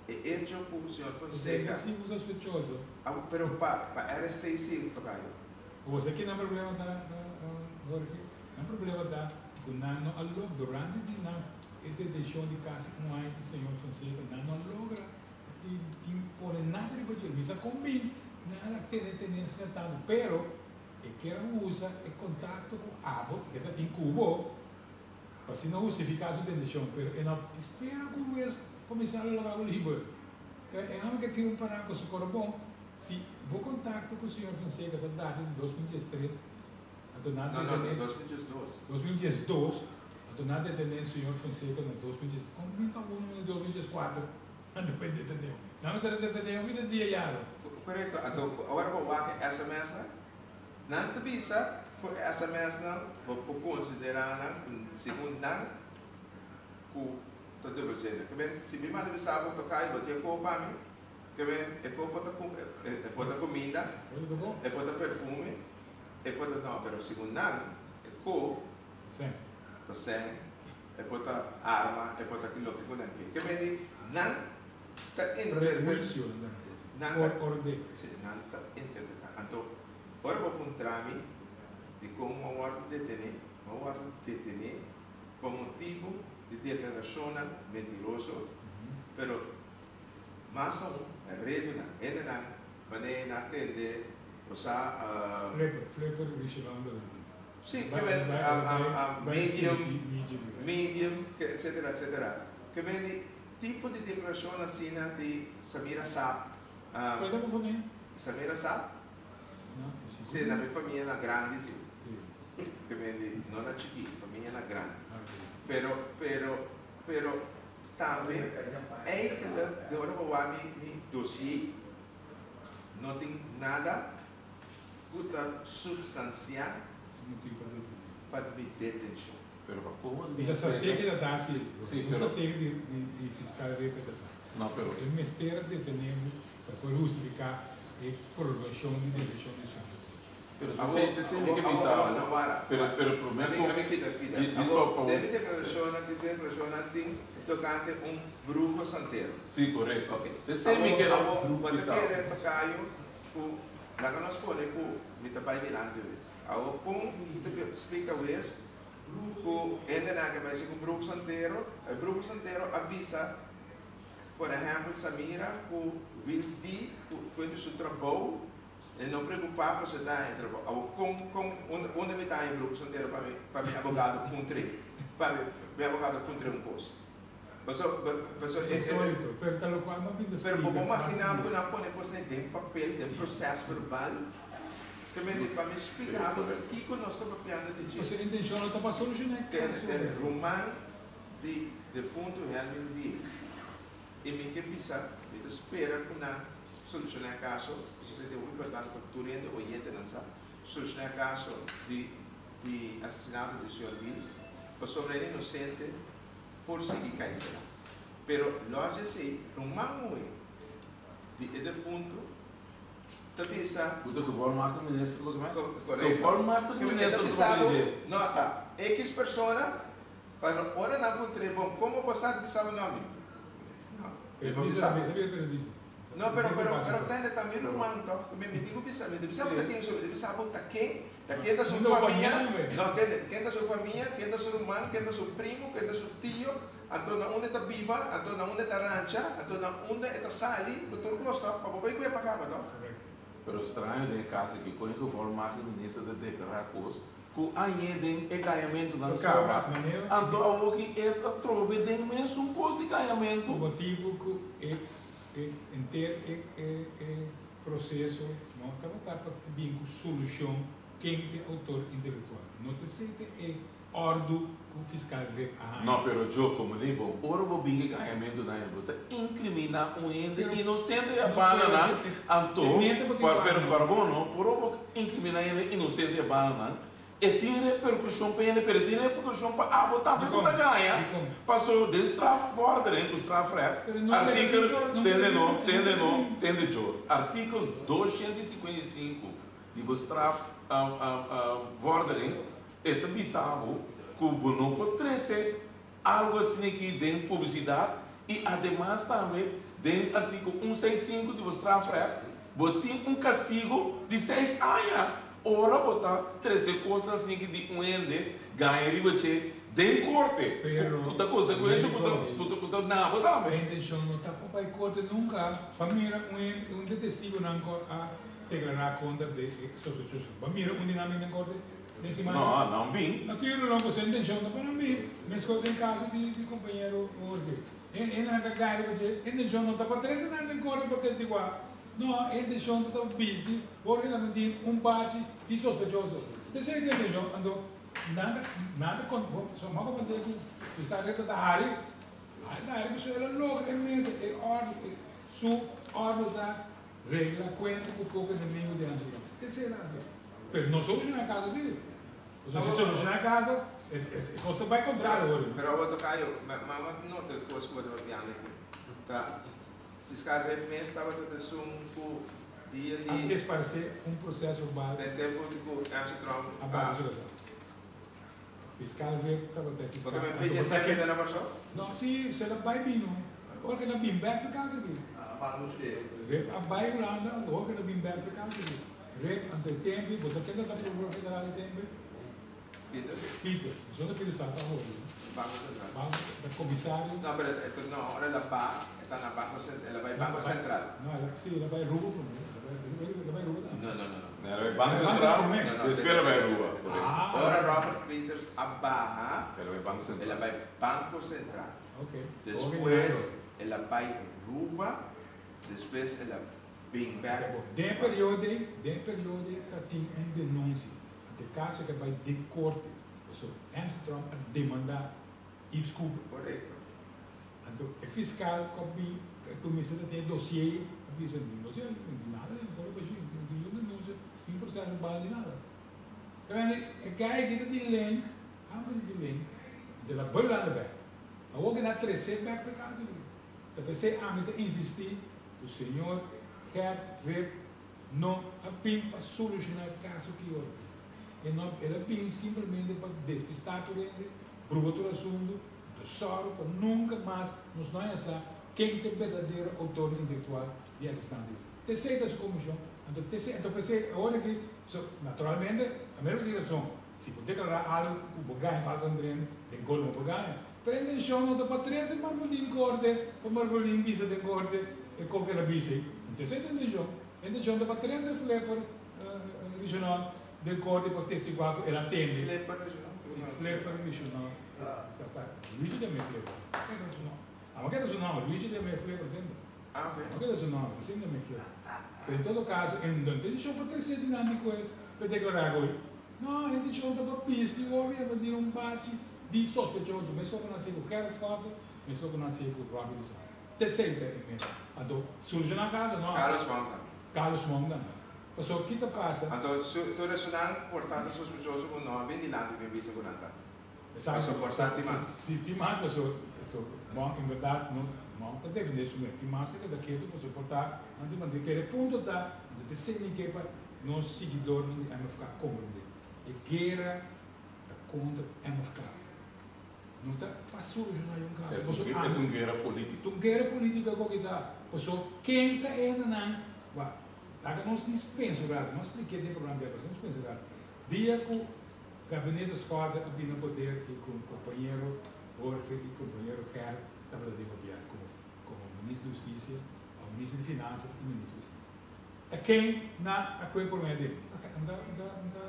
E echo cu señor Fonseca. Esey ta sospechoso. Awo pero pa pa RST si tocayo. Bo sa ki nan problema ta Jorge? Nan problema ta cu nan no a logra durante di nan e detencion di casi un aña di señor Fonseca nan no a logra di tin pone nada riba dje. Mi sa con bin nan a tene tenencia tanto pero e kier a usa e contacto cu abo e ta tin cu bo. Pa asina hustifiká su detenshon, pero e no spera ku hues komisario lo laga liber. Ka e hòmber ke tin un pará ku su korobon, si bo kontakto ku señor Fonseca ta data di 2013, anto nan No, no, detené. 2012. 2012, anto nan detené señor Fonseca na 2013. Kon mi ta wòrdu na 2014 nan ta bai detené. Nan mester a detené hopi den dia yaro. Korekto, anto ora bo wak e sms nan, nan ta bisa ku e sms nan bo por konsiderá nan segun nan ku ta dubbelzinnig. Ke men si mi manda bisa bo tokai bo tin e kopa mi, ke men e kopa ta e por ta kuminda, e por ta perfume, e por ta no, pero segun nan e ko ta sèn, e por ta arma, e por ta loke ku nan ke. Ke men di nan ta interpretá. Nan ta, sí, nan ta interpretá. Anto, ora bo puntra mi dikon mi a wòrdu detené, mi a wòrdu detené pa motibu di deklarashonnan mentiroso, pero mas aun redunan, hendenan manera nan a tende, bo sa. Flipper, Flipper Richelando nan tin. Sí, ke men medium, medium, etcetera, etcetera. Ke men di Tipo di deklarashon asina di Samira Saab. Cual ta bo famia? Samira Saab? Si, na mi famia na grandi si. Ke men di no na chikí, famia na grandi. Pero, pero, pero tambe eigenlijk de ora bo wak mi mi dossier no tin nada ku ta substansiá pa mi detenshon. Pero pa como di E strategia ta ta asi. Sí, pero strategia di fiscal Repe ta ta. No, pero E mester a detene bo pa por hustifica e prolongacion di detencion di su Pero te sey mi ke bisa bo. Pero pero prome ku djis pa pa Den mi declaracionnan di declaracionnan tin tocante un bruho santero. Sí, correcto. Te sey mi kere Abo bo ta kere tocayo ku laga nos pone ku mi ta bay dilanti wes. Abo kon mi ta splica wes Ku hendenan ke bai si ku Bruho Santero, e Bruho Santero a bisa, por ehèmpel Samira ku Wils di ku kuenta su trabou, e no preokupá pasobra e ta haña trabou. Awor kon kon unda unda mi ta haña Bruho Santero pa mi pa mi abogado puntr'é pa mi mi abogado puntr'é un kos? Paso paso e Insólito, pero ta lokual mi a binta Pero bo por maginá bo ku nan a pone kosnan den papel, den prosèsverbal? Te mende pa mi splika bo kiko nos ta papiando di dje. Pasobra intenshon no ta pa solushoná e kaso. Tende, ruman di defuntu Helmin Diaz i mi ke bisa, mi ta spera ku nan solushoná e kaso, pasobra esei ta hopi importante pa tur hende oyentenan sa, solushoná e kaso di di asesinato di señor Diaz, pasobra e inosente por sigui kai sera. Pero lòs di esei, ruman muhé di e defuntu ta bisa. Ku ta gevolmachtigd minister por keme? Korekto. Gevolmachtigd minister por keme? No, ta X persona, pa ora nan puntr'é, bon, komo bo sa ta bisa bo no mi? No, mi por bisa. No, pero, pero, pero tende ta mi ruman tòg, mi mi tin ku bisa, mi ta bisa bo ta ken so, mi ta bisa bo ta ken, ta ken ta su famia, no, tende, ken ta su famia, ken ta su ruman, ken ta su primo, ken ta su tio. Anto na unda e ta biba, anto na unda e ta rancha, anto na unda e ta sali ku tur kos tòg, pa bo bai ku'e pa kaba tòg. Pero straño den e caso aki con e gevolmachtigd minister ta declara cos cu añe den e gañamentonan caba, anto awoki e ta trobe den mesun cos di gañamento. Ku motibu ku e e henter e e e proceso no tabata pa bin ku solucion ken ta e autor intelectual. No ta esei ta e Ordu ku fiskal rep a haña. No, pero jo, komo di bo, ora bo bin ke gañamentu na hende, bo ta inkriminá un hende inosente i a bana nan, anto, pero para bo no, ora bo inkriminá hende inosente i a bana nan, e tin reperkushon pa hende, pero e tin reperkushon pa abo tambe ku ta gaña, paso den strafvordering ku strafrecht, artikel, tende no, tende no, tende jo, artikel 255 di bo strafvordering, E ta bisa bo ku bo no por trese algu asina aki den publisidat i ademas tambe den artíkulo un seis sinku di bo strafrecht bo tin un kastigu di seis aña ora bo ta trese kosnan asina aki di un hende gaña riba dje den korte ku ta konsekuensha ku ta ku ta na bo tambe. E intenshon no ta pa bai korte nunka pa mira un hende un di e testigunan ku a deklará kontra di e sospechoso. Bo a mira un di nan bin den korte? Den siman. No, nan bin. Natuurlijk no, pasobra intencion ta pa nan bin. Mescos den caso di compañero Jorge. E hendenan ta gari pa dje. Intencion no ta pa trece nan den corte pa testiguá. No, e intencion ta pa bisti Jorge ta tin un bachi di sospechoso. Ta esey ta intencion. Anto nan ta, nan ta con, bo, so m'a comprende cu fiscal Rector ta hari. Hari ta hari pasobra el a logra e meta, e orde, e. Su òrdu ta regla kuenta ku poko enemigu di Amsterdam. Esei el a hasi. Pero no solushoná e kaso así. Pasobra si solushoná e kaso, e kos ta bai kontrario awor. Pero awor Tocayo, mama nota e kos ku bo ta papiando aki. Ta Fiskal Rip mes tabata ta esun ku dia di. A desparesé un proseso verbal. Den tempu di ku Amsterdam a. A bati su kasa. Fiskal Rip tabata e fiskal. Bo ta men fecha esaki ta na Kòrsou? No, si, se la bai bini. Ora ku el a bin bèk pa kas aki. Rip a bai Hulanda, ora ku el a bin bèk pa kas aki. Rip, anto e tempu, bo sa ken tabata prokuror general e tempu? Peter. Peter. Bo sa Peter sta ta hopi, no? Banko Sentral. Banko, ta komisario. No, pero e no, ora el a ba, e ta na Banko Sentral, el a bai Banko Sentral. No, el a, si, el a bai Aruba promé. El a bai Aruba tambe. No, no, no, no. El a bai Banko Sentral, despues el a bai Aruba. Ah. Ora Robert Peters a baha, El a bai Banko Sentral. El a bai Banko Sentral. Ok. Despues el a bai Aruba, despues el a bin bek. Den e periodo ei, den e periodo ei ta tin un denunsia. Anto e kaso ke bai den korte, pasobra Amsterdam a demandá Yves Cooper. Korekto. Anto e fiskal ku a bin, ku a kuminsá ta tin e dosié, a bisa, Tin dosié? No tin nada den, todo bashí, no tin niun denunsia, niun proseso verbal, ni nada. Ta bende e guy aki ta tin link, amo ta tin link, anto el a bai Hulanda bek. Awor ke nan a tres'é bek pa e kaso aki. Ta p'esei ami ta insistí ku señor Gert Rip no a bin pa solushoná e kaso ki ora. E no, el a bin simplemente pa despistá tur hende, bruha tur asuntu, anto sòru pa nunka mas nos no haña sa ken ta e berdadero outor intelektual di asesinato di. T'esei ta su komishon, anto t'esei, anto p'esei awor aki, so, naturalmente, a mero di rason, si bo deklará algu ku bo gaña ku algu entre hende, den korte bo por gaña, pero e intenshon no ta pa trese Marvolin korte, pa Marvolin bisa den korte e kos ku el a bisa ei. T'esei ta e intenshon. E intenshon ta pa trese Flipper Regional den korte pa testiguá ku el a tende. Flipper Regional? Si, Flipper Regional. Ta ta Luigi ta yam'é Flipper. Ke ta su nòmber? Amo ke ta su nòmber, Luigi ta yam'é Flipper semper. Ah, oké. Amo ke ta su nòmber, semper ta yam'é Flipper. Pero en todo kaso, e no intenshon pa trese dilanti hues pa deklará ku no, e intenshon ta pa bisti ora i pa tira un bachi di sospechoso, meskos ku nan hasié ku Gerrit Schotte, meskos ku nan hasié ku Robbie Lozano. T'esei ta e meta. Anto, solucioná caso no. Carlos Wong tambe. Carlos Wong tambe. Pasobra ki ta pasa? Anto, su, tur esunnan por tanto sospechoso cu no a bin dilanti bin bisa cu nan ta. Exacto. Pasobra por ta tin mas. Si, tin mas pasobra, pasobra Wong en berdad no, Wong ta defende su mes. Tin mas cu keda ketu pasobra por ta nan tin manera. Pero e punto ta, anto t'esei mi ke pa nos siguidornan di MFK comprende. E guera ta contra MFK. No ta pa soluciona un caso. Paso E ta un guera politico. Ta un guera politico e ki ta. Paso ken ta e hendenan wak. Laga nos dispensa un rato. Nos spliké den programa bia paso nos dispensa un rato. Dia cu gabinete Schotte a bini na poder y cu compañero Jorge y compañero Gerrit tabata den gobierno como como ministro di husticia o ministro di finanzas y ministro di husticia. Ta ken na a cue por medio? Ta ta ta ta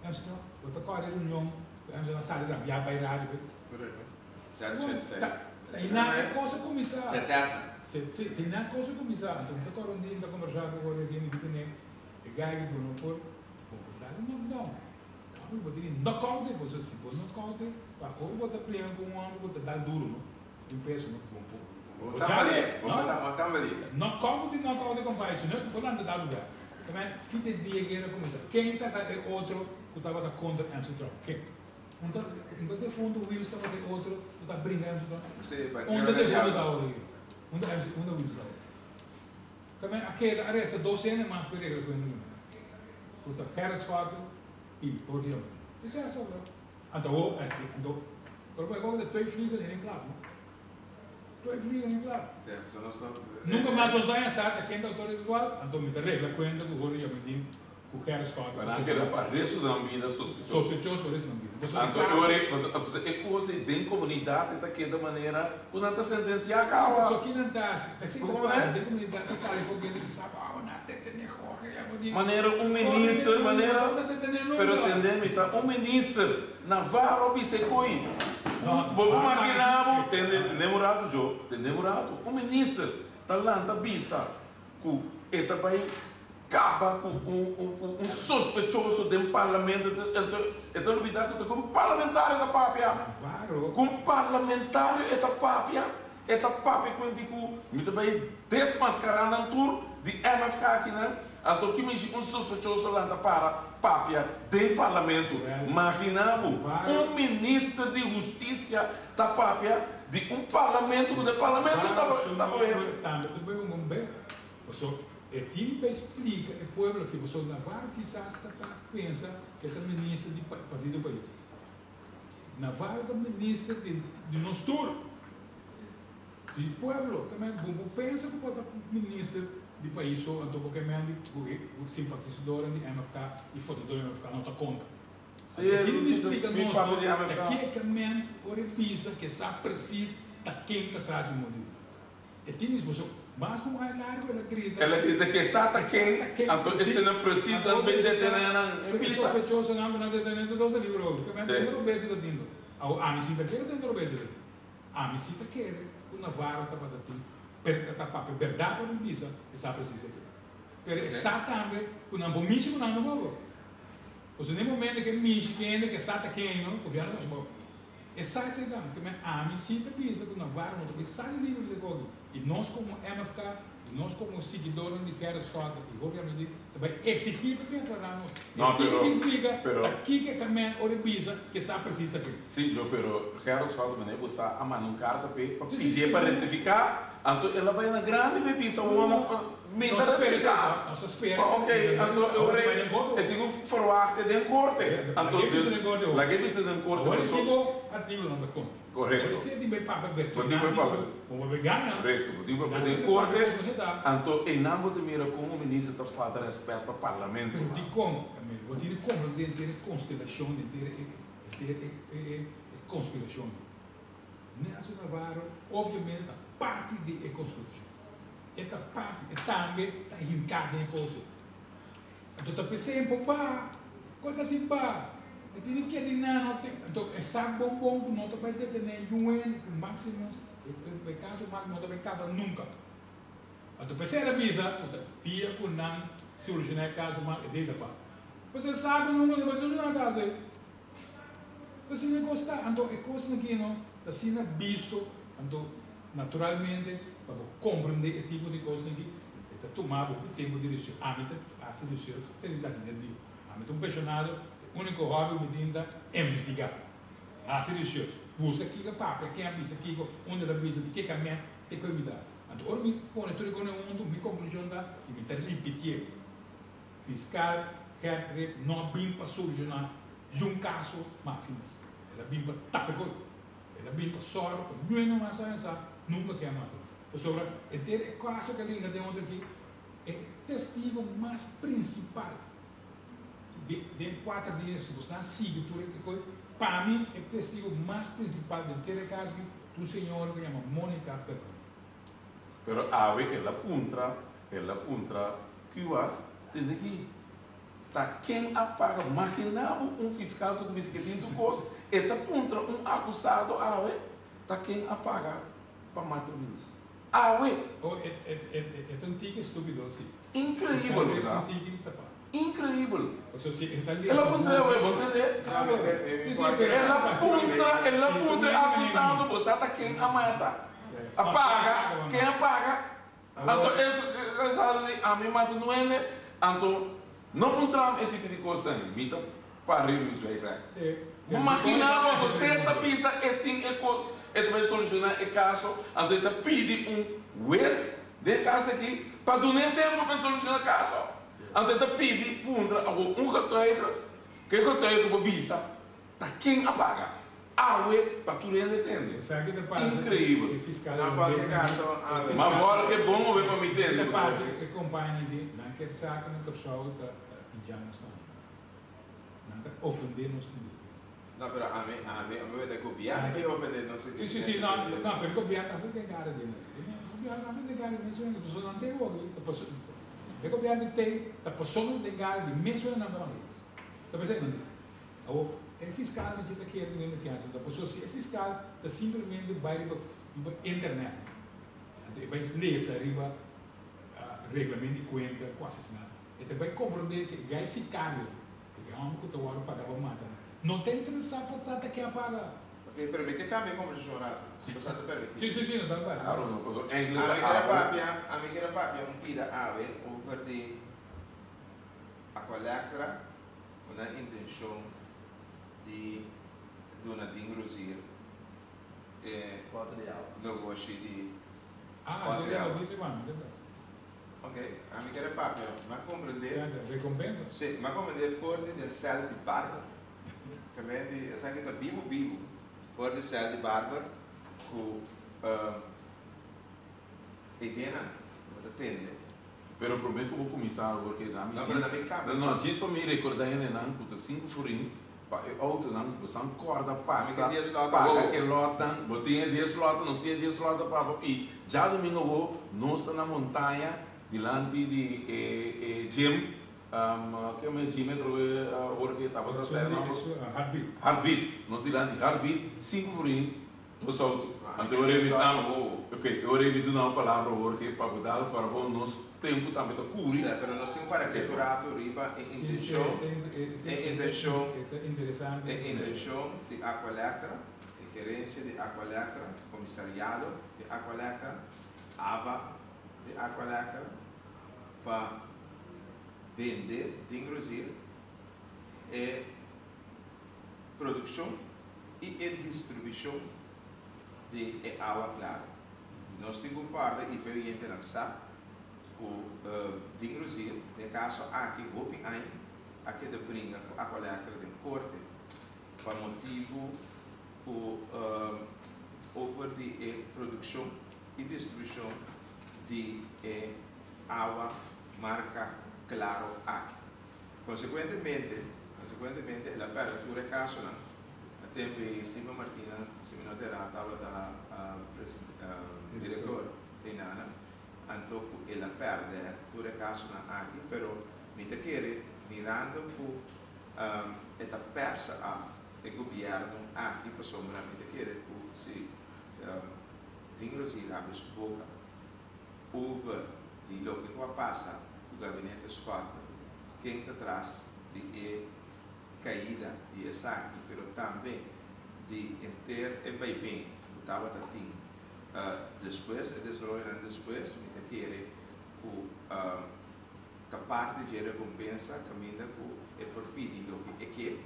Amsterdam. Bo ta core reunion. Enzo na sali rabiá bai radio bai. Correcto. Sete ochenta i seis. Ta i na e kos a kuminsá. Setesa. Si, ta i na e kos a kuminsá. Anto mi ta kòrda un dia mi ta kombersá ku Jorge aki mi di kuné e gai ki bo no por bo por dal un knockdown. Kaba bo tin di knockout e pasobra si bo knockout e pa ora bo ta plenga ku un hòmber bo ta dal duru no un peso no bo por Bo tambalié, bo tambalié. Knockout bo tin knockout e kompai si no e ta por lanta dal lugar. Tambien ki te dia guera kuminsá? Ken ta ta e otro ku tabata kontra MC Trump? Ken? Un ta un ta defuntu Wills tabata e otro ku ta bringa MC Trump? Un ta defuntu ta awor aki? Un ta MC un ta Wills ta awor? Tambien a keda aresta dos hende mas ku e regla ku hende muhé ku ta Gerrit Schouten i Jorge Jong. Esei a sobra. Anto awor anto pero bo e kòke ta twee vliegen in één klap no. Twee vliegen in één klap. Sí, so nos no. Nunca mas nos baña sa ta ken ta autor intelectual, anto mi ta regla cuenta cu Jorge Yamedin cu Gerrit Schouten. Pa nan keda pa resto nan bida sospechoso. Sospechoso pa resto nan bida. Pasobra e Anto e caso. ora ei, e cos ei den comunidad e ta keda manera cu nan ta sentencia caba. Pasobra ki nan ta haci? Ta sinti Como pasa ne? den comunidad ta sali por hende cu sa, oh, nan a detene Jorge Yamedin. Manera un Jorge minister, Yamedin manera, no ta detene nunca. pero tende mi ta un minister. Navarro a bisa e koe, Bo por magina bo, tende, tende un ratu jo, tende un ratu, un minister ta lanta bisa ku e ta bai kaba ku un, un, ku un sospechoso den parlamento, anto e ta lubida ku ta ku un parlamentario ta papia, ku un parlamentario e ta papia. E ta papia kuenti ku mi ta bai desmaskará nan tur di MFK akinan, anto ki mishi un sospechoso lanta para papia den parlamento. Maginá bo, un minister di hustisia ta papia di un parlamento ku den parlamento ta ta hefe. Tambe ta bai un bomber. Paso e tin pa splika e pueblo aki, paso Navarro kisas ta pensa ku e ta minister di partido pais. Navarro ta minister di di nos tur, di pueblo. Ke men bo bo pensa ku bo ta minister di pais so anto bo ke men di ku e simpatisadornan di MFK i votadornan di MFK no ta konta. Sí, Anto tin di mi splika mi nos papia no di ta MFK. ke ke men ora e bisa ke sa presis ta ken ta tras di Maduro. E tin mismo so mas ku un ai largu el a grita. El a grita ke sa ta Ke sa ken, ta ken anto presis. esena presis Anto nan bin otro detené nan. E e bisa. sospechosonan ku nan detené tur dos a libre hopi. Ke men Sí. tende robes e ta tin to. Awo ami si ta kere tende robes e ta tin. Ami si ta kere ku Navarro tabata tin per ta papia bèrdat ora mi bisa e sa presis ta ken. Pero e sa tambe ku nan por mishi ku nan tampoco. Pasobra den momento ku e mishi kende ke sa ta ken no, gobièrnu ta mishi. E sa esei ta, ke men ami si ta bisa ku Navarro no ta bai sali liber di koki. I nos komo MFK i nos komo siguidornan di Gerrit Schotte i hopi ami di ta bai eksigí pa tin aklará nos. E No, tin pero, ki splika pero. ta kiko e ta men ora e bisa ke sa presis ta ke. Sí, jo, pero Gerrit Schotte mane bo sa a manda un karta p'e pa Sí, sí, pidié sí. pa rektifiká, anto el a bai na grandi p'e bisa No, wou no, na mi nos ta ta spera esei, rektifiká. nos ta spera Ok, anto e Awor ora bai den korte e tin ku ferwachté den korte. Anto Lag'é bisa dus den korte awor. lag'é bisa den korte Awor e paso. si bo artíkulonan ta konta. Korekto. Awor e si tin bai papia Bo tin bai bersonal papia. bo bo bai gana. Korekto, bo tin bai papia Nan si den ta papia korte, kos manera ta. anto einan bo ta mira kon un minister ta falta rèspèt pa parlamento. Pero dikon, amigo? Bo tin di komprendé henter e konstelashon, henter e henter e e e konspirashon. Nelson Navarro obviamente ta parti di e konspirashon. E ta parti, e tambe ta hinká den e kos ei. Anto ta p'esei por baha, kos ta sin baha. E tene ke di nan no tin, anto e sa bon bon ku no ta bai detené niun hende ku Maximus, e kaso Maximus no ta bai kaba nunka. Anto p'esei el a bisa ku ta dia ku nan solushoná e kaso mas e dei ta baha. Pasobra e sa ku nunka no ta bai solushoná e kaso ei. Ta asina e kos ta. Anto e kosnan aki no ta asina bisto, anto naturalmente pa bo komprendé e tipo di kosnan aki e ta tuma bo tempu di research. Ami ta hasi research, esei mi ta hasi den dia. Ami ta un peshonado, e úniko hòbi ku mi tin ta investigá, hasi research, buska kiko a papia, ken a bisa kiko, unda el a bisa, di ke kamen, te koe mi ta hasi. Anto ora mi pone tur e kosnan huntu, mi konklushon ta i mi ta ripitié. Fiskal Gert Rip no a bin pa solushoná yun kaso Maximus. El a bin pa tapa e koi. El a bin pa sòru pa niun hende mas sa sa nunka ke a mata. Pasobra henter e kaso ke a linga den otro aki, e testigo mas prinsipal di den e kuater dia si bo sa sigui tur e koi, pa mi e testigo mas prinsipal den henter e kaso aki ta un señora ku yama Monica Perconi. Pero awe el a puntra, el a puntra Kuwas, tende ki ta ken a paga? Magina bo un fiskal ku ta bisa ke tin tur kos, e ta puntra un akusado awe ta ken a paga pa mata Willis. Awe! Oh, e, e, e, e ta un tiki stupido, si. Increibel, bo E ta sa. un tiki tapa. Increibel. Pasobra si e ta El lesa a puntra buki. awe, bo tende? Sí, sí, pero El a puntra, el a puntra e akusado, bo sa ta ken a mata? A paga, ken a paga? Anto e akusado di, ami mata nuende, anto no puntra mi e tipo di kosnan, mi ta para riba mi zwijgrecht. Bo magina bo, anto te ta bisa e tin e kos, e ta bai solushoná e kaso, anto e ta pidi un wes den e kas aki pa dun'é tempu pa e solushoná e kaso. Anto e ta pidi puntra awor un getuige, ku e getuige bo bisa ta ken a paga. Awe pa tur hende tende. Esaki ta pasa Increibel. e fiscal Na holandés cualquier nan caso, e a ver. Ma fiscal vorige bon obe pa mi e tende ta ku pasa esaki. e compaña di nan kier saca na Corsou ta ta injan nos tambe. Nan ta ofende nos individualmente. No, pero ami, ami, ami wet e gobierno ki ofende nos Si, si, si, no, no, pero e gobierno tambe tin cara di nan. E gobierno tambe tin cara di mes wende, pasobra nan tin hopi, ta paso, e gobierno tin, ta pasobra nan tin cara di mes wende nan ta manda. Ta p'esei nan tin. Awor, e fiskalnan ki ta kere ku nan ta kènsel ta pasobra si e fiskal ta simplemente bai riba riba internet, anto e bai lesa riba reglament di kuenta ku asesinato, e ta bai komprondé ku e gai sikario, e gai hòmber ku ta wòrdu pagá pa mata, no ta interesá pa sa ta ke a paga. Ok, pero mi ke kambia e kombersashon rato, si boso ta permití. Sí, sí, sí, no ta bai. Claro, no, paso eigenlijk Ami ta kere awe. papia, ami kere papia un pida awe over di Aqualectra ku nan intenshon di duna Dean Rozier e Bòter di awa. nogoshi di Ah, bòter di seria awa. notisia pa mi, ta sa. Ok, ami kere papia, mi a komprendé. Ja, rekompensa. Sí, mi a komprendé for di den sèl di Barber. Tambe di esaki ta bibu bibu for di sèl di Barber ku ideanan ku bo ta tende. Pero promé ku bo kuminsá awor ke na mi No, pero djis na mi kaba. no djis pa mi rekordá hendenan ku ta sinku florin pa e outonan bo san kòrda Mi ke pasa dies lòt paga awor. e lòtnan bo tin e dies lòt nos tin e dies lòt pa bo i djadumingu awor nos ta na montaña dilanti di e e gym Ke me Jimmy atrobe ora ke tabata sa e nomber? Heartbeat. Nos dilanti Heartbeat, sinku florin, dos auto. Anto e ora e mi ok, e ora e mi duna un palabra Jorge pa bo dal para bo nos tempu tambe ta kuri. Sí, pero nos tin para ke rato riba e intenshon, e intenshon, e intenshon di Aqualectra, e gerencia di Aqualectra, comisariado di Aqualectra, ava di Aqualectra, pa bende den Rozier e produkshon i e distribushon di e awa klaro. Nos tin ku kòrda i p'e oyentenan sa ku den Rozier den e kaso aki hopi aña a keda bringa ku Aqualectra den korte pa motibu ku over di e produkshon i distribushon di e awa marka klaro aki. Konsekuentemente, konsekuentemente el a pèrdè tur e kasonan. Na tempu ei Steven Martina, si mi no ta erá, tabata direktor einana, anto ku el a pèrdè tur e kasonan aki, pero mi ta kere mirando ku e ta pèrsa af e gobièrnu aki pasobra mi ta kere ku si Dean Rozier habri su boka over di loke ku a pasa ku gabinete Schotte, ken ta tras di e kaida di esaki, pero tambe di henter e baiben ku tabata tin despues, e desaroyonan despues, mi ta kere ku ta parti dje rekompensa kaminda ku e por pidi loke e ke.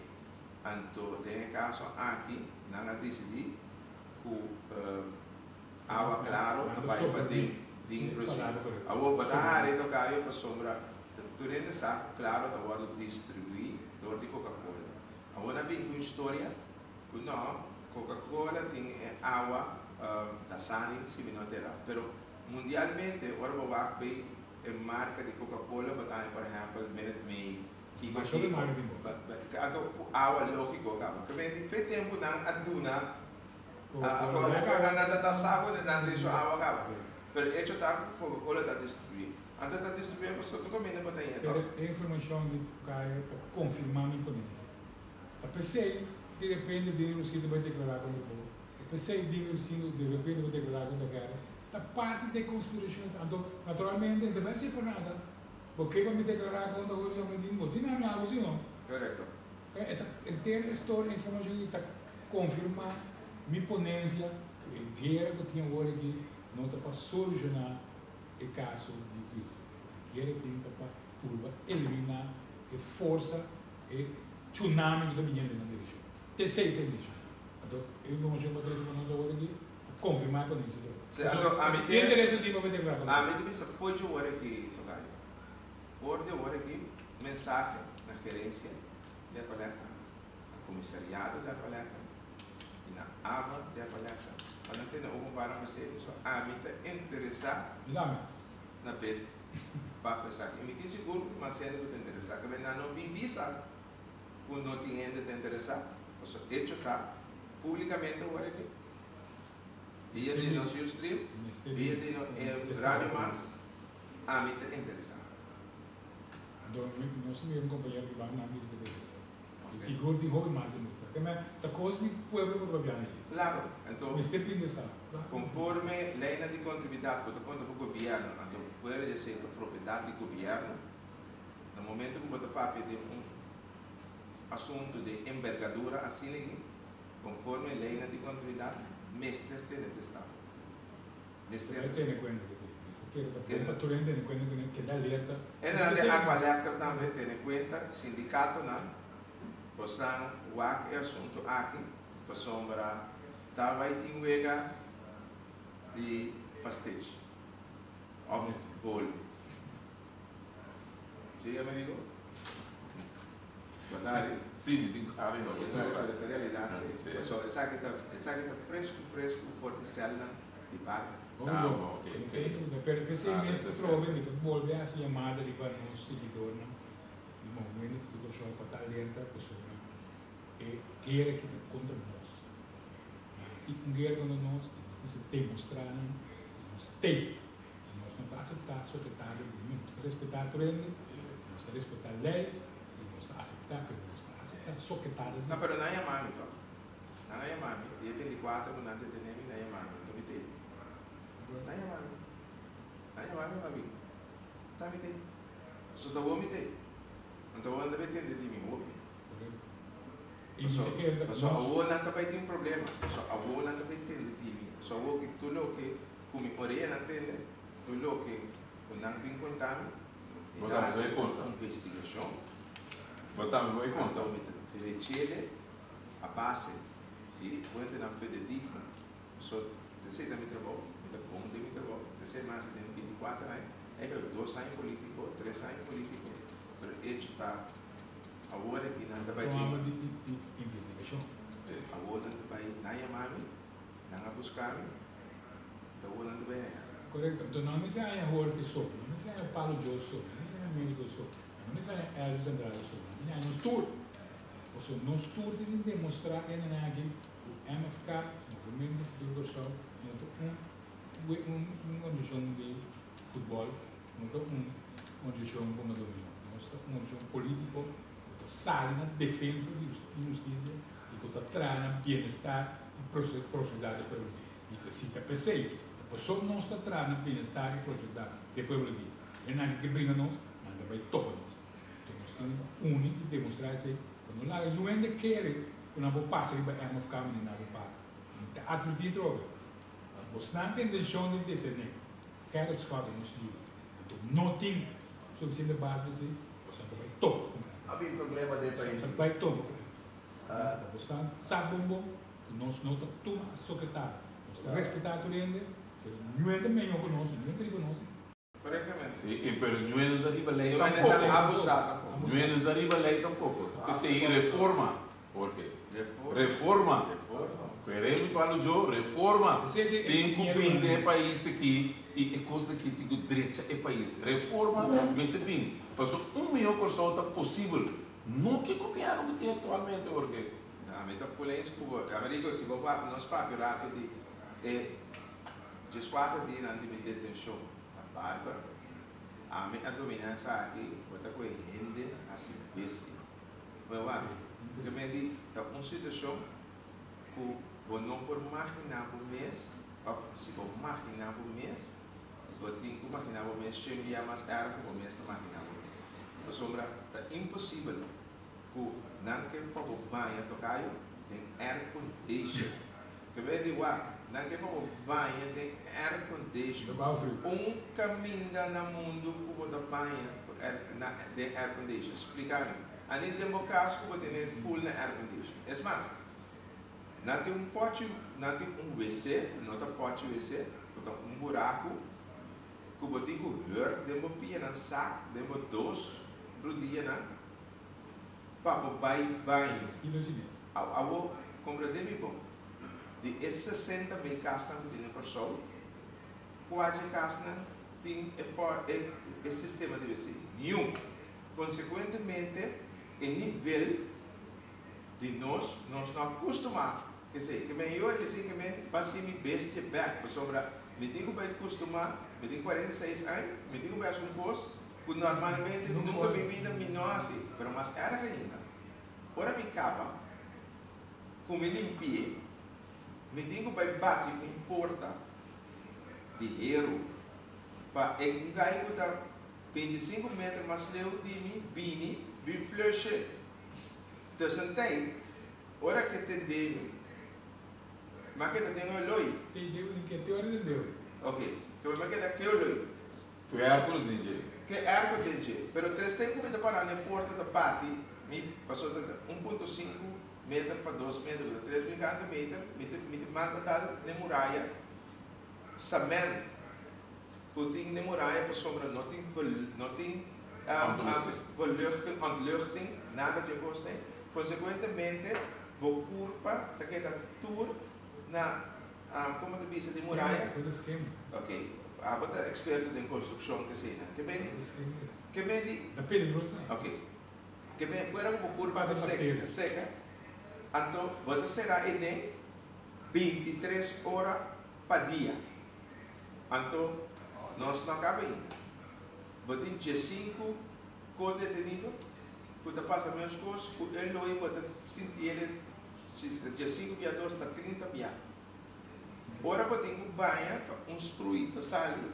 Anto den e kaso aki nan a disidí ku Awa claro ta bai pa den den Rosie. Awor bo ta hari tocayo pasobra tur hende sa cu claro ta wordo distribui door di Coca Cola. Awor nan bin cu un historia cu no, Coca Cola tin e awa Dasani si mi no ta era. Pero mundialmente ora bo wak bay e marca di Coca Cola bo ta haña por ehempel Minute Maid, kico kico. Anto cu awa logico caba. Ke fe tempo nan a duna Coca-Cola nan ta sa ku nan tin su awa kaba. Pero echo ta ku Coca-Cola ta distribuí. Anto ta distribuí pasobra tur kaminda bo ta haya Pero tòg. e informashon di Cayo ta konfirmá mi ponensia. Ta p'esei di repente Dini Lucindo ta bai deklará kontra bo. Ta p'esei Dini Lucindo di repente bai deklará kontra Gerrit. Ta parti di e konspirashon. Anto naturalmente e ta bai hasi por nada. Bo ke pa mi deklará kontra bo? Mi di, bo tin na mi awa si no? Korekto. E ta henter e storia e informashon aki ta konfirmá mi ponensia ku e guera ku tin awor aki no ta pa solushoná e kaso di Wits. E guera tin ta pa purba eliminá e forsa, e tsunami ku ta biniendo den nan direkshon. T'esei ta e dicho. Anto e informashon ku a trese pa nos awor aki ta konfirmá e ponensia tur. Sí, anto ami Ki ke interes e tin pa mete graba ami ta bisa for dje ora aki Tocayo. For di awor aki mensahe na gerencia di Aqualectra, na comisariado di Aqualectra y na ava di Aqualectra pa nan tene open para mester pasobra ami ta interesa na bed pa cu esaki y mi tin sigur cu mas hende cu ta interesa cabe nan no bin bisa cu no tin hende ta interesa pasobra hecho ta publicamente awor aki via di nos Ustream via di nos Radio Mas. Ami ta interesá. Anto nos a mira un compañero di banda nan bisa cu ta interesá. Y sigur tin hopi mas interesá. Te men ta cos di pueblo cu ta papia aki. Claro, anto Mester pinta esta. Claro. Conforme leynan di contabilidad cu ta conta pa gobierno, anto fuera di esey ta propiedad di gobierno. Na momento cu bo ta papia di un asunto di envergadura asina aki, Konforme leinan di kontabilidat, mester tene testafo. Mester. Mester tene kuenta ku si. Mester kere ta bon pa tur hende tene kuenta ku nan keda alerta. E nan di Aqualectra tambe tene kuenta, sindikatonan, bosnan wak e asuntu aki, pasobra ta bai tin wega di pastechi òf bolo. Sí, Amerigo? Bo ta hari? Sí, mi tin hari no. Bo ta hari, pero ta realidad sí. So esaki ta, esaki ta fresku fresku for di celnan di barrio. Ah, bon, ok, ok. Pero p'esei mes ta trobe mi ta bolbe hasi yamada riba nos siguidornan di Movimento Futuro Kòrsou pa ta alerta pasobra e guera aki ta kontra nos. Nan tin un guera kontra nos i nos mester demostrá nan ku nos t'ei. I nos no ta aseptá soketario di niun. Nos ta respetá tur hende, nos ta respetá lei i nos ta aseptá, pero nos ta aseptá soketadas. No, pero nan a yama mi tòg. Nan a yama mi. Dia 24 ku nan detené mi, nan a yama mi. Anto mi t'ei. Nan a yama mi. Nan a yama mi, ma bin. Ta mi t'ei. Pasobra ta awor mi t'ei. Anto awor nan ta bai tende di mi hopi. Korekto. I mi ta kere ta ku nos. Pasobra awor nan ta bai tin problema. Pasobra awor nan ta bai tende di mi. Pasobra awor ki tur loke. Ku mi oreanan tende tur loke ku nan bin konta mi, mi ta hasi un investigashon. Bo tambe bo e konta. Anto mi ta trechele a base di fuentenan fededigno. So, t'esei ta mi trabou, mi ta bon den mi trabou. T'esei mi hasi den bintikuater aña. Eigenlijk dos aña politiko, tres aña politiko, pero echo ta awor aki nan ta bai tin. Tuma di investigashon. Awor nan ta bai, nan yama mi. Nan a buska mi, ta wou nan ta bay haña. Korekto. Enton no mester haña Jorge so, no mester haña Palo Joe so, no mester haña Americo so, no mester haña Elvis Andrade so, nan tin haña nos tur. Pasobra nos tur tin di demostrá e nan aki ku MFK, Movimento Futuro Kòrsou, no ta un un un organisashon di futbòl, no ta un organisashon ku nos dominó. Nos ta un organisashon polítiko ku ta sali na defensa di hustisia i ku ta traha na bienestar i prosperidad di e pueblo di. I ta si ta p'esei, ta pasobra nos ta traha na bienestar i prosperidad di e pueblo di. Esnan ke bringa nos, nan ta bai topa nos. Enton nos tin di uni i demostrá esei pa no laga niun hende kere ku nan por pasa riba M òf K manera nan por pasa. I mi ta atvertí atrobe, si bosnan tin intenshon di detené Gerrit Schotte, nos lider, anto no tin sufisiente base pa esei, bosnan ta bai topa ku nan. A bin problema den Bosnan pais. ta bai topa ku nan. Pa bosan sa bon bon ku nos no ta tuma a soketada. Nos ta respetá tur hende, pero niun hende meño ku nos, niun hende riba nos. Korektamente. Sí, i pero niun hende ta riba lei Niun hende tampoko. ta abusá tampoko. Niun hende ta riba lei tampoko. Ta p'esei reforma, Jorge. Reforma. Reforma. Kere mi palo djo, reforma. Tin ku bin den e pais aki i e kos aki tin ku drecha e pais. Reforma mester bin. Pasobra un mihó Kòrsou ta posibel. No ke gobièrnu ku tin aktualmente Jorge. Na mi ta full eens ku bo. Americo, si bo wak nos papia rato di e dieskuater dianan di mi detenshon na Barber, ami a domina esaki, bo ta ku e hende hasi bestia. Bo wak, ke men di ta un situashon ku bo no por magina bo mes, òf si bo magina bo mes, Bo tin ku maginá bo mes shen bia mas erg ku bo mes ta maginá bo mes. Pasobra ta imposibel ku nan ke pa bo baña tokayo den air condition. Ke bo di wak, nan ke pa bo baña den air condition. Un kaminda na mundu ku bo ta baña ku air na den air condition? Splika mi. Ani den bo kas ku bo tene full na air condition. Es mas, Nan tin un pochi, nan tin un wc, no ta pochi wc, bo ta un buraku ku bo tin ku hurk den bo pianan sak den bo dos rudianan pa bo bai baño. Estilo chines. Awor komprendé mi bon, di e 60 mil kasnan ku tin na Kòrsou, kua dje kasnan tin e e e sistema di wc? Niun. Konsekuentemente e nivel di nos, nos no a kustumá kesei. Ke men yori esei ke men basi mi bestia bèk, pasobra mi tin ku bai kustumá, mi tin 46 aña, mi tin ku bai hasi un kos ku normalmente nunka mi bida mi no hasi. Pero mas èrg ainda, ora mi kaba ku mi limpi'é, mi tin ku bai bati un porta di heru pa e gai ku ta 25 meter mas leu di mi bini bin flush'é. Tussentijd, ora ke tende mi, Ma keda den e loi. Te deu in che teoria de deu. Ok. Ke men m'a keda ku e loi. Ku airco den dje. Ku airco den dje. Pero tres tempu mi ta para na e porta ta bati, mi paso ta 1.5 meter pa 2 meter, ta 3 vierkante meter, mi ta manda dal na muraya cement ku tin na muraya pasobra no tin Ontluchting. Verluchting, ontluchting, nada di kos. Konsekuentemente, bo kurpa ta keda tur na kon ta bisa di muraya. Ku skema. Ok, abo ta eksperto den konstrukshon ku asina. Ke men Skema. Ke men di Ta peligroso, no? Ok. Ke men fuera ku kurpa ta Pata seka, bacteria. Ta seka. Anto, bo ta será den 23 ora pa dia. Anto, nos no a kaba ainda. Bo tin 5 ko-detenido, ku ta pasa mesun kos, ku e loi bo ta sinti e 5 bia 2 ta 30 bia. Ora bo tin ku baña, un sprui ta sali,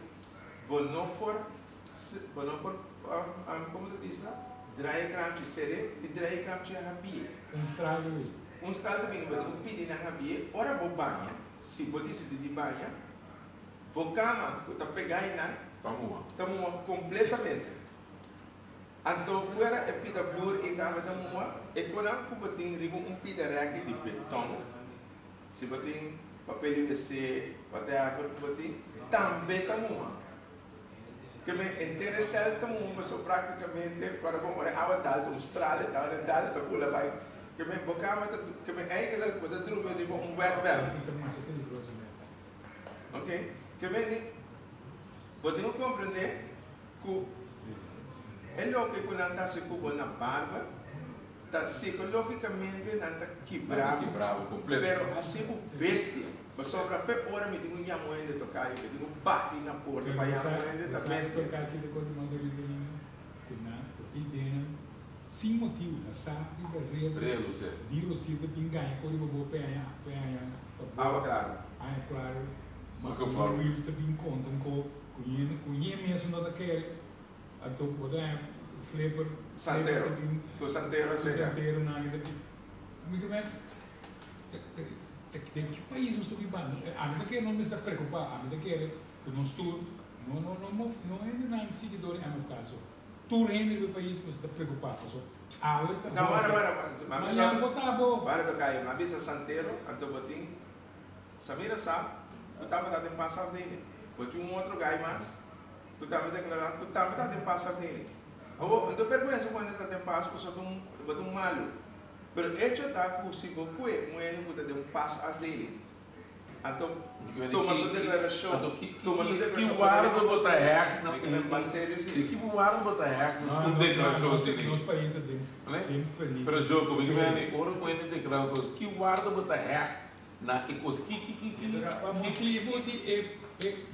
bo no por, kon ta bisa, draai kraantje sere, di draai kraantje habie. Un strato ei. Un strato bin, bo tin ku pidi nan habie, ora bo baña, si bo disidí di baña, bo kama, ku ta pegá einan, Ta muha. Ta muha kompletamente. Anto fuera e pida vloer e kama ta muha, e kosnan ku bo tin riba un pida rèki di beton, si bo tin papel di WC, whatever ku bo tin, tambe ta muha. Ke men henter e sèl ta muha, so práktikamente para bom ora awa dal, un strale dal dal ta pula bai. Ke men bo kama ta, ke men eigenlijk bo ta drumi riba un wet bed. Esei ta mas peligroso mes. Ok? Ke men di, bo tin ku komprondé ku e loke ku nan ta hasi ku bo na Barber, ta psikológikamente nan ta kibra. Kibra kompleto. Pero hasi bo bestia. Pasobra fe ora mi tin ku yama hende toka, mi tin ku bati na porta pa yama hende, ta bestia. Porque aki e kos mas horibel ainda, ku nan, ku tin den sin motibu, na sa riba rede, Redu, si. Di Rosita bin gaña kori bo peña peña. Awa klaro. Awa klaro. Maar Maar gevaar. Luis ta bin konta un ko ku yen mes no ta kere, anto ku bota flipper. Santero. Flipper ta bin- Ku Santero sega. Santero na ta bin. Mi ke men te ki pais nos ta bibando? Ami ta kere no mester preokupá, ami ta kere ku nos tur no no hende nan siguidó di MFK so. Tur hende di pais mester preokupá, so. Awe ta. No, para, para, Mas ya bota bo. Para tocar, mas bisa Santero, anto botin Samira sa, ku tabata den pas afdeling. Botin un otro guy mas, ku tabata deklará, ku tabata den pas afdeling. Awo, anto bèrgwensa kuando ta den pas, pasobra bo ta un malu. Pero hecho ta ku si bo kue, un hende ku ta den pas afdeling. Anto, toma su deklarashon. Anto, ki, Toma su ki deklarashon. Waarde bo ta hecht na Mi ke men serio, si. Si, ki waarde bo ta hecht na un deklarashon asina? Nos pais tin Ne? tin peligro. Pero Joko, mi ke ora ku hende deklará kos, ki waarde bo ta hecht na e kos, ki Pa motibu di e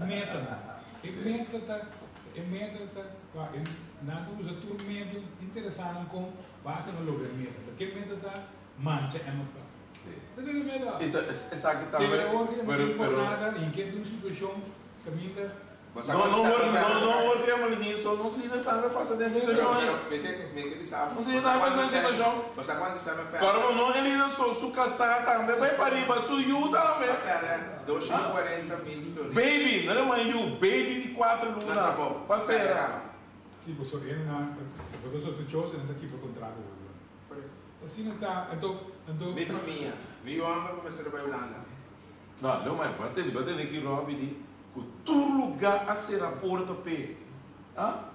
meta. E meta ta pa e nan ta usa tur medio interesante kon basta nan logra meta. Ta ke meta ta mancha MFK. Esei ta e meta. Anto, esaki Se tambe, awor ku no pero importa pero nada, den ki un situashon kaminda No, no, no, no, Jorge, maar niet zo. Nos lider tambe pasa den situashon. Mi ke bisa. Nos lider tambe pasa den situashon. Você quando sabe Agora, no, e lider so, su kasá tambe, bai pariba, su yu tambe. Pera, 240 mil florin. Baby, no ta yu, baby di 4 Não, luna. tá bom. Pasera. Si, bo ainda bo ta sospechoso, ainda aki pa kontrato. Asina ta, anto Mi famia, mi homber a kuminsá bai Hulanda. No, no, mas bate aki Robbie di, ku tur lugá a sera porta pe. Ah?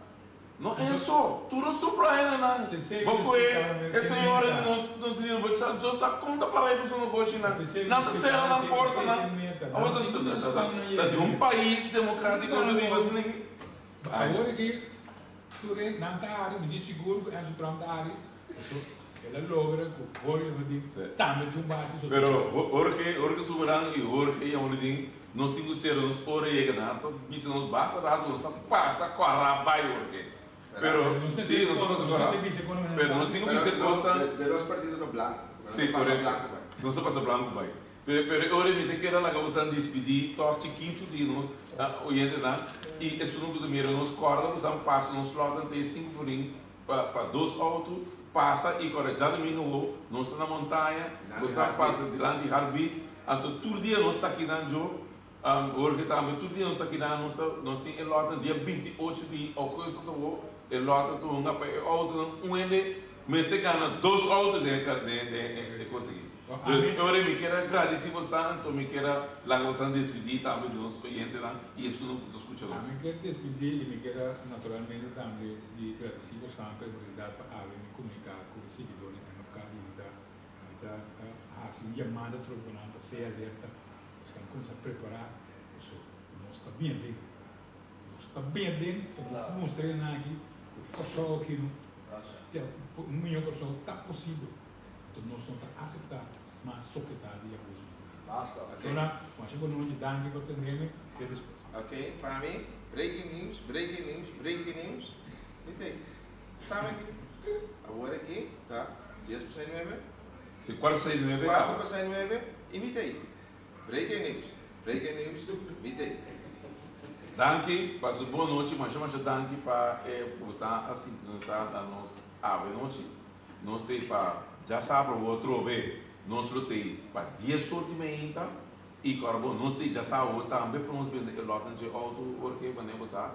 No e so, tur sopra ainda nan. Terceiro Boko e, explicava, e senhora nos líder, bo sa konta para aí para o negócio nan. Nan ta sera na porta nan. Ah, ta di un pais demokrátiko nos biba asina aki. Awor aki, tur nan ta ari, mi ta sigur ku Enzo Trump ta ari, so, el a logra ku Jorge di tambe tin un bate so. Pero Jorge Soberano i Jorge Yamolidin, nos tin ku ser nos ora yega na, bisa nos basta rato, nos pasa kora bai Jorge. Pero si, nos pasa kora. Pero nos tin ku bisa costa. De dos partido ta blanku. Si, pasa korekto. Blanku, bai. Nos pasa blanku bai. Pero ora mi ta kere laga boso despedí, toch chikitu di nos oyentenan, i esun ku mira nos kòrda, boso pasa nos slot te 5 florin pa dos outo. Pasa i kòrda djadumingu nos ta na Montaña, nos ta pasa dilanti Heartbeat, anto tur dia nos ta akinan djo, Jorge tambe, tur dia nos ta akinan, nos ta nos tin e lòtnan dia 28 di ougùstus awor, e lòtnan ta hunga pa e outonan, un hende mester gana dos outo den e den den e kos aki. Dus e ora mi kier a gradisí bosnan, anto mi kier a laga bosnan despidí tambe di nos oyentenan i esunnan ku ta skucha nos. Ami kier despidí i mi kier a naturalmente tambe di gradisí bosnan pa e oportunidat pa awe mi komuniká ku e siguidor di MFK i mi ta mi ta hasi un yamada trobe pa nan pa sea alerta, bosnan kuminsá prepará paso nos ta bien aden, nos ta bien aden pa nos mustra e nan aki ku e Kòrsou aki no un mihó Kòrsou ta posibel, anto nos no ta aseptá mas soketá di abuso di polis. Dona, masha bon nochi, danki pa tende mi, te despues. Ok, pa mi, breaking news, breaking news, breaking news. Mi te, tami aki. Awor aki ta dies pa sei nuebe. Si, kuarto pa sei nuebe. Kuarto pa sei nuebe i mi te. Breaking news, breaking news, mi te. Danki, pasa bon nochi, masha masha danki pa e ku sa a sintonisa na nos awe nochi. Nos te pa djasabra awor atrobe, nos lo te pa dies or di mainta. I kòrda bo, nos te djasabra tambe pa nos bende e lòtnan dje outo ora ke manera bo sa.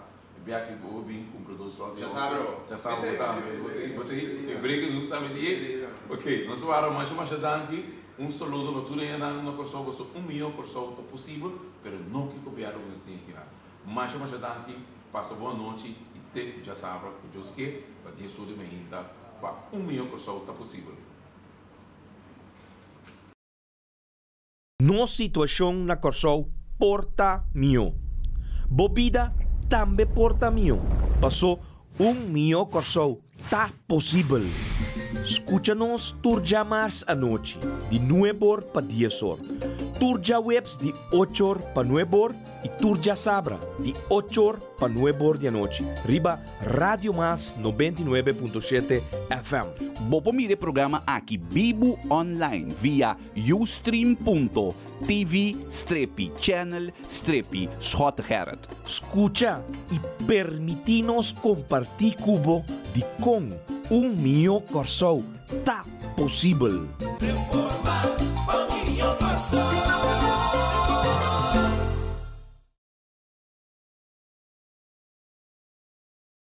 Biaha ku bo bin kumpra dos lòt di outo. Djasabra bo tambe. Bo te bo te e breaking news tambe di e. Ok, nos wara masha masha danki. Un saludo pa tur hendenan na Kòrsou pasobra un mihó Kòrsou ta posibel, pero no ku e gobièrnu ku nos tin akinan. Masha masha danki, pasa bon anochi i te ku djasabra ku Dios ke pa dies ora di mainta pa un mihó Kòrsou ta posibel. Nos situashon na Kòrsou por ta mihó. Bo bida tambe por ta mihó, pasó un mihó Kòrsou ta posibel. Skucha nos tur djamars anochi di nueb'or pa dies'or, tur djaweps di och'or pa nueb'or i tur djasabra di och'or pa nueb'or di anochi riba Radio Mas 99.7 FM. Bo por mira e programa aki bibu online via Ustream.tv strepi channel strepi Schottegerrit. Skucha i permití nos kompartí ku bo dikon un mihó Kòrsou ta posibel.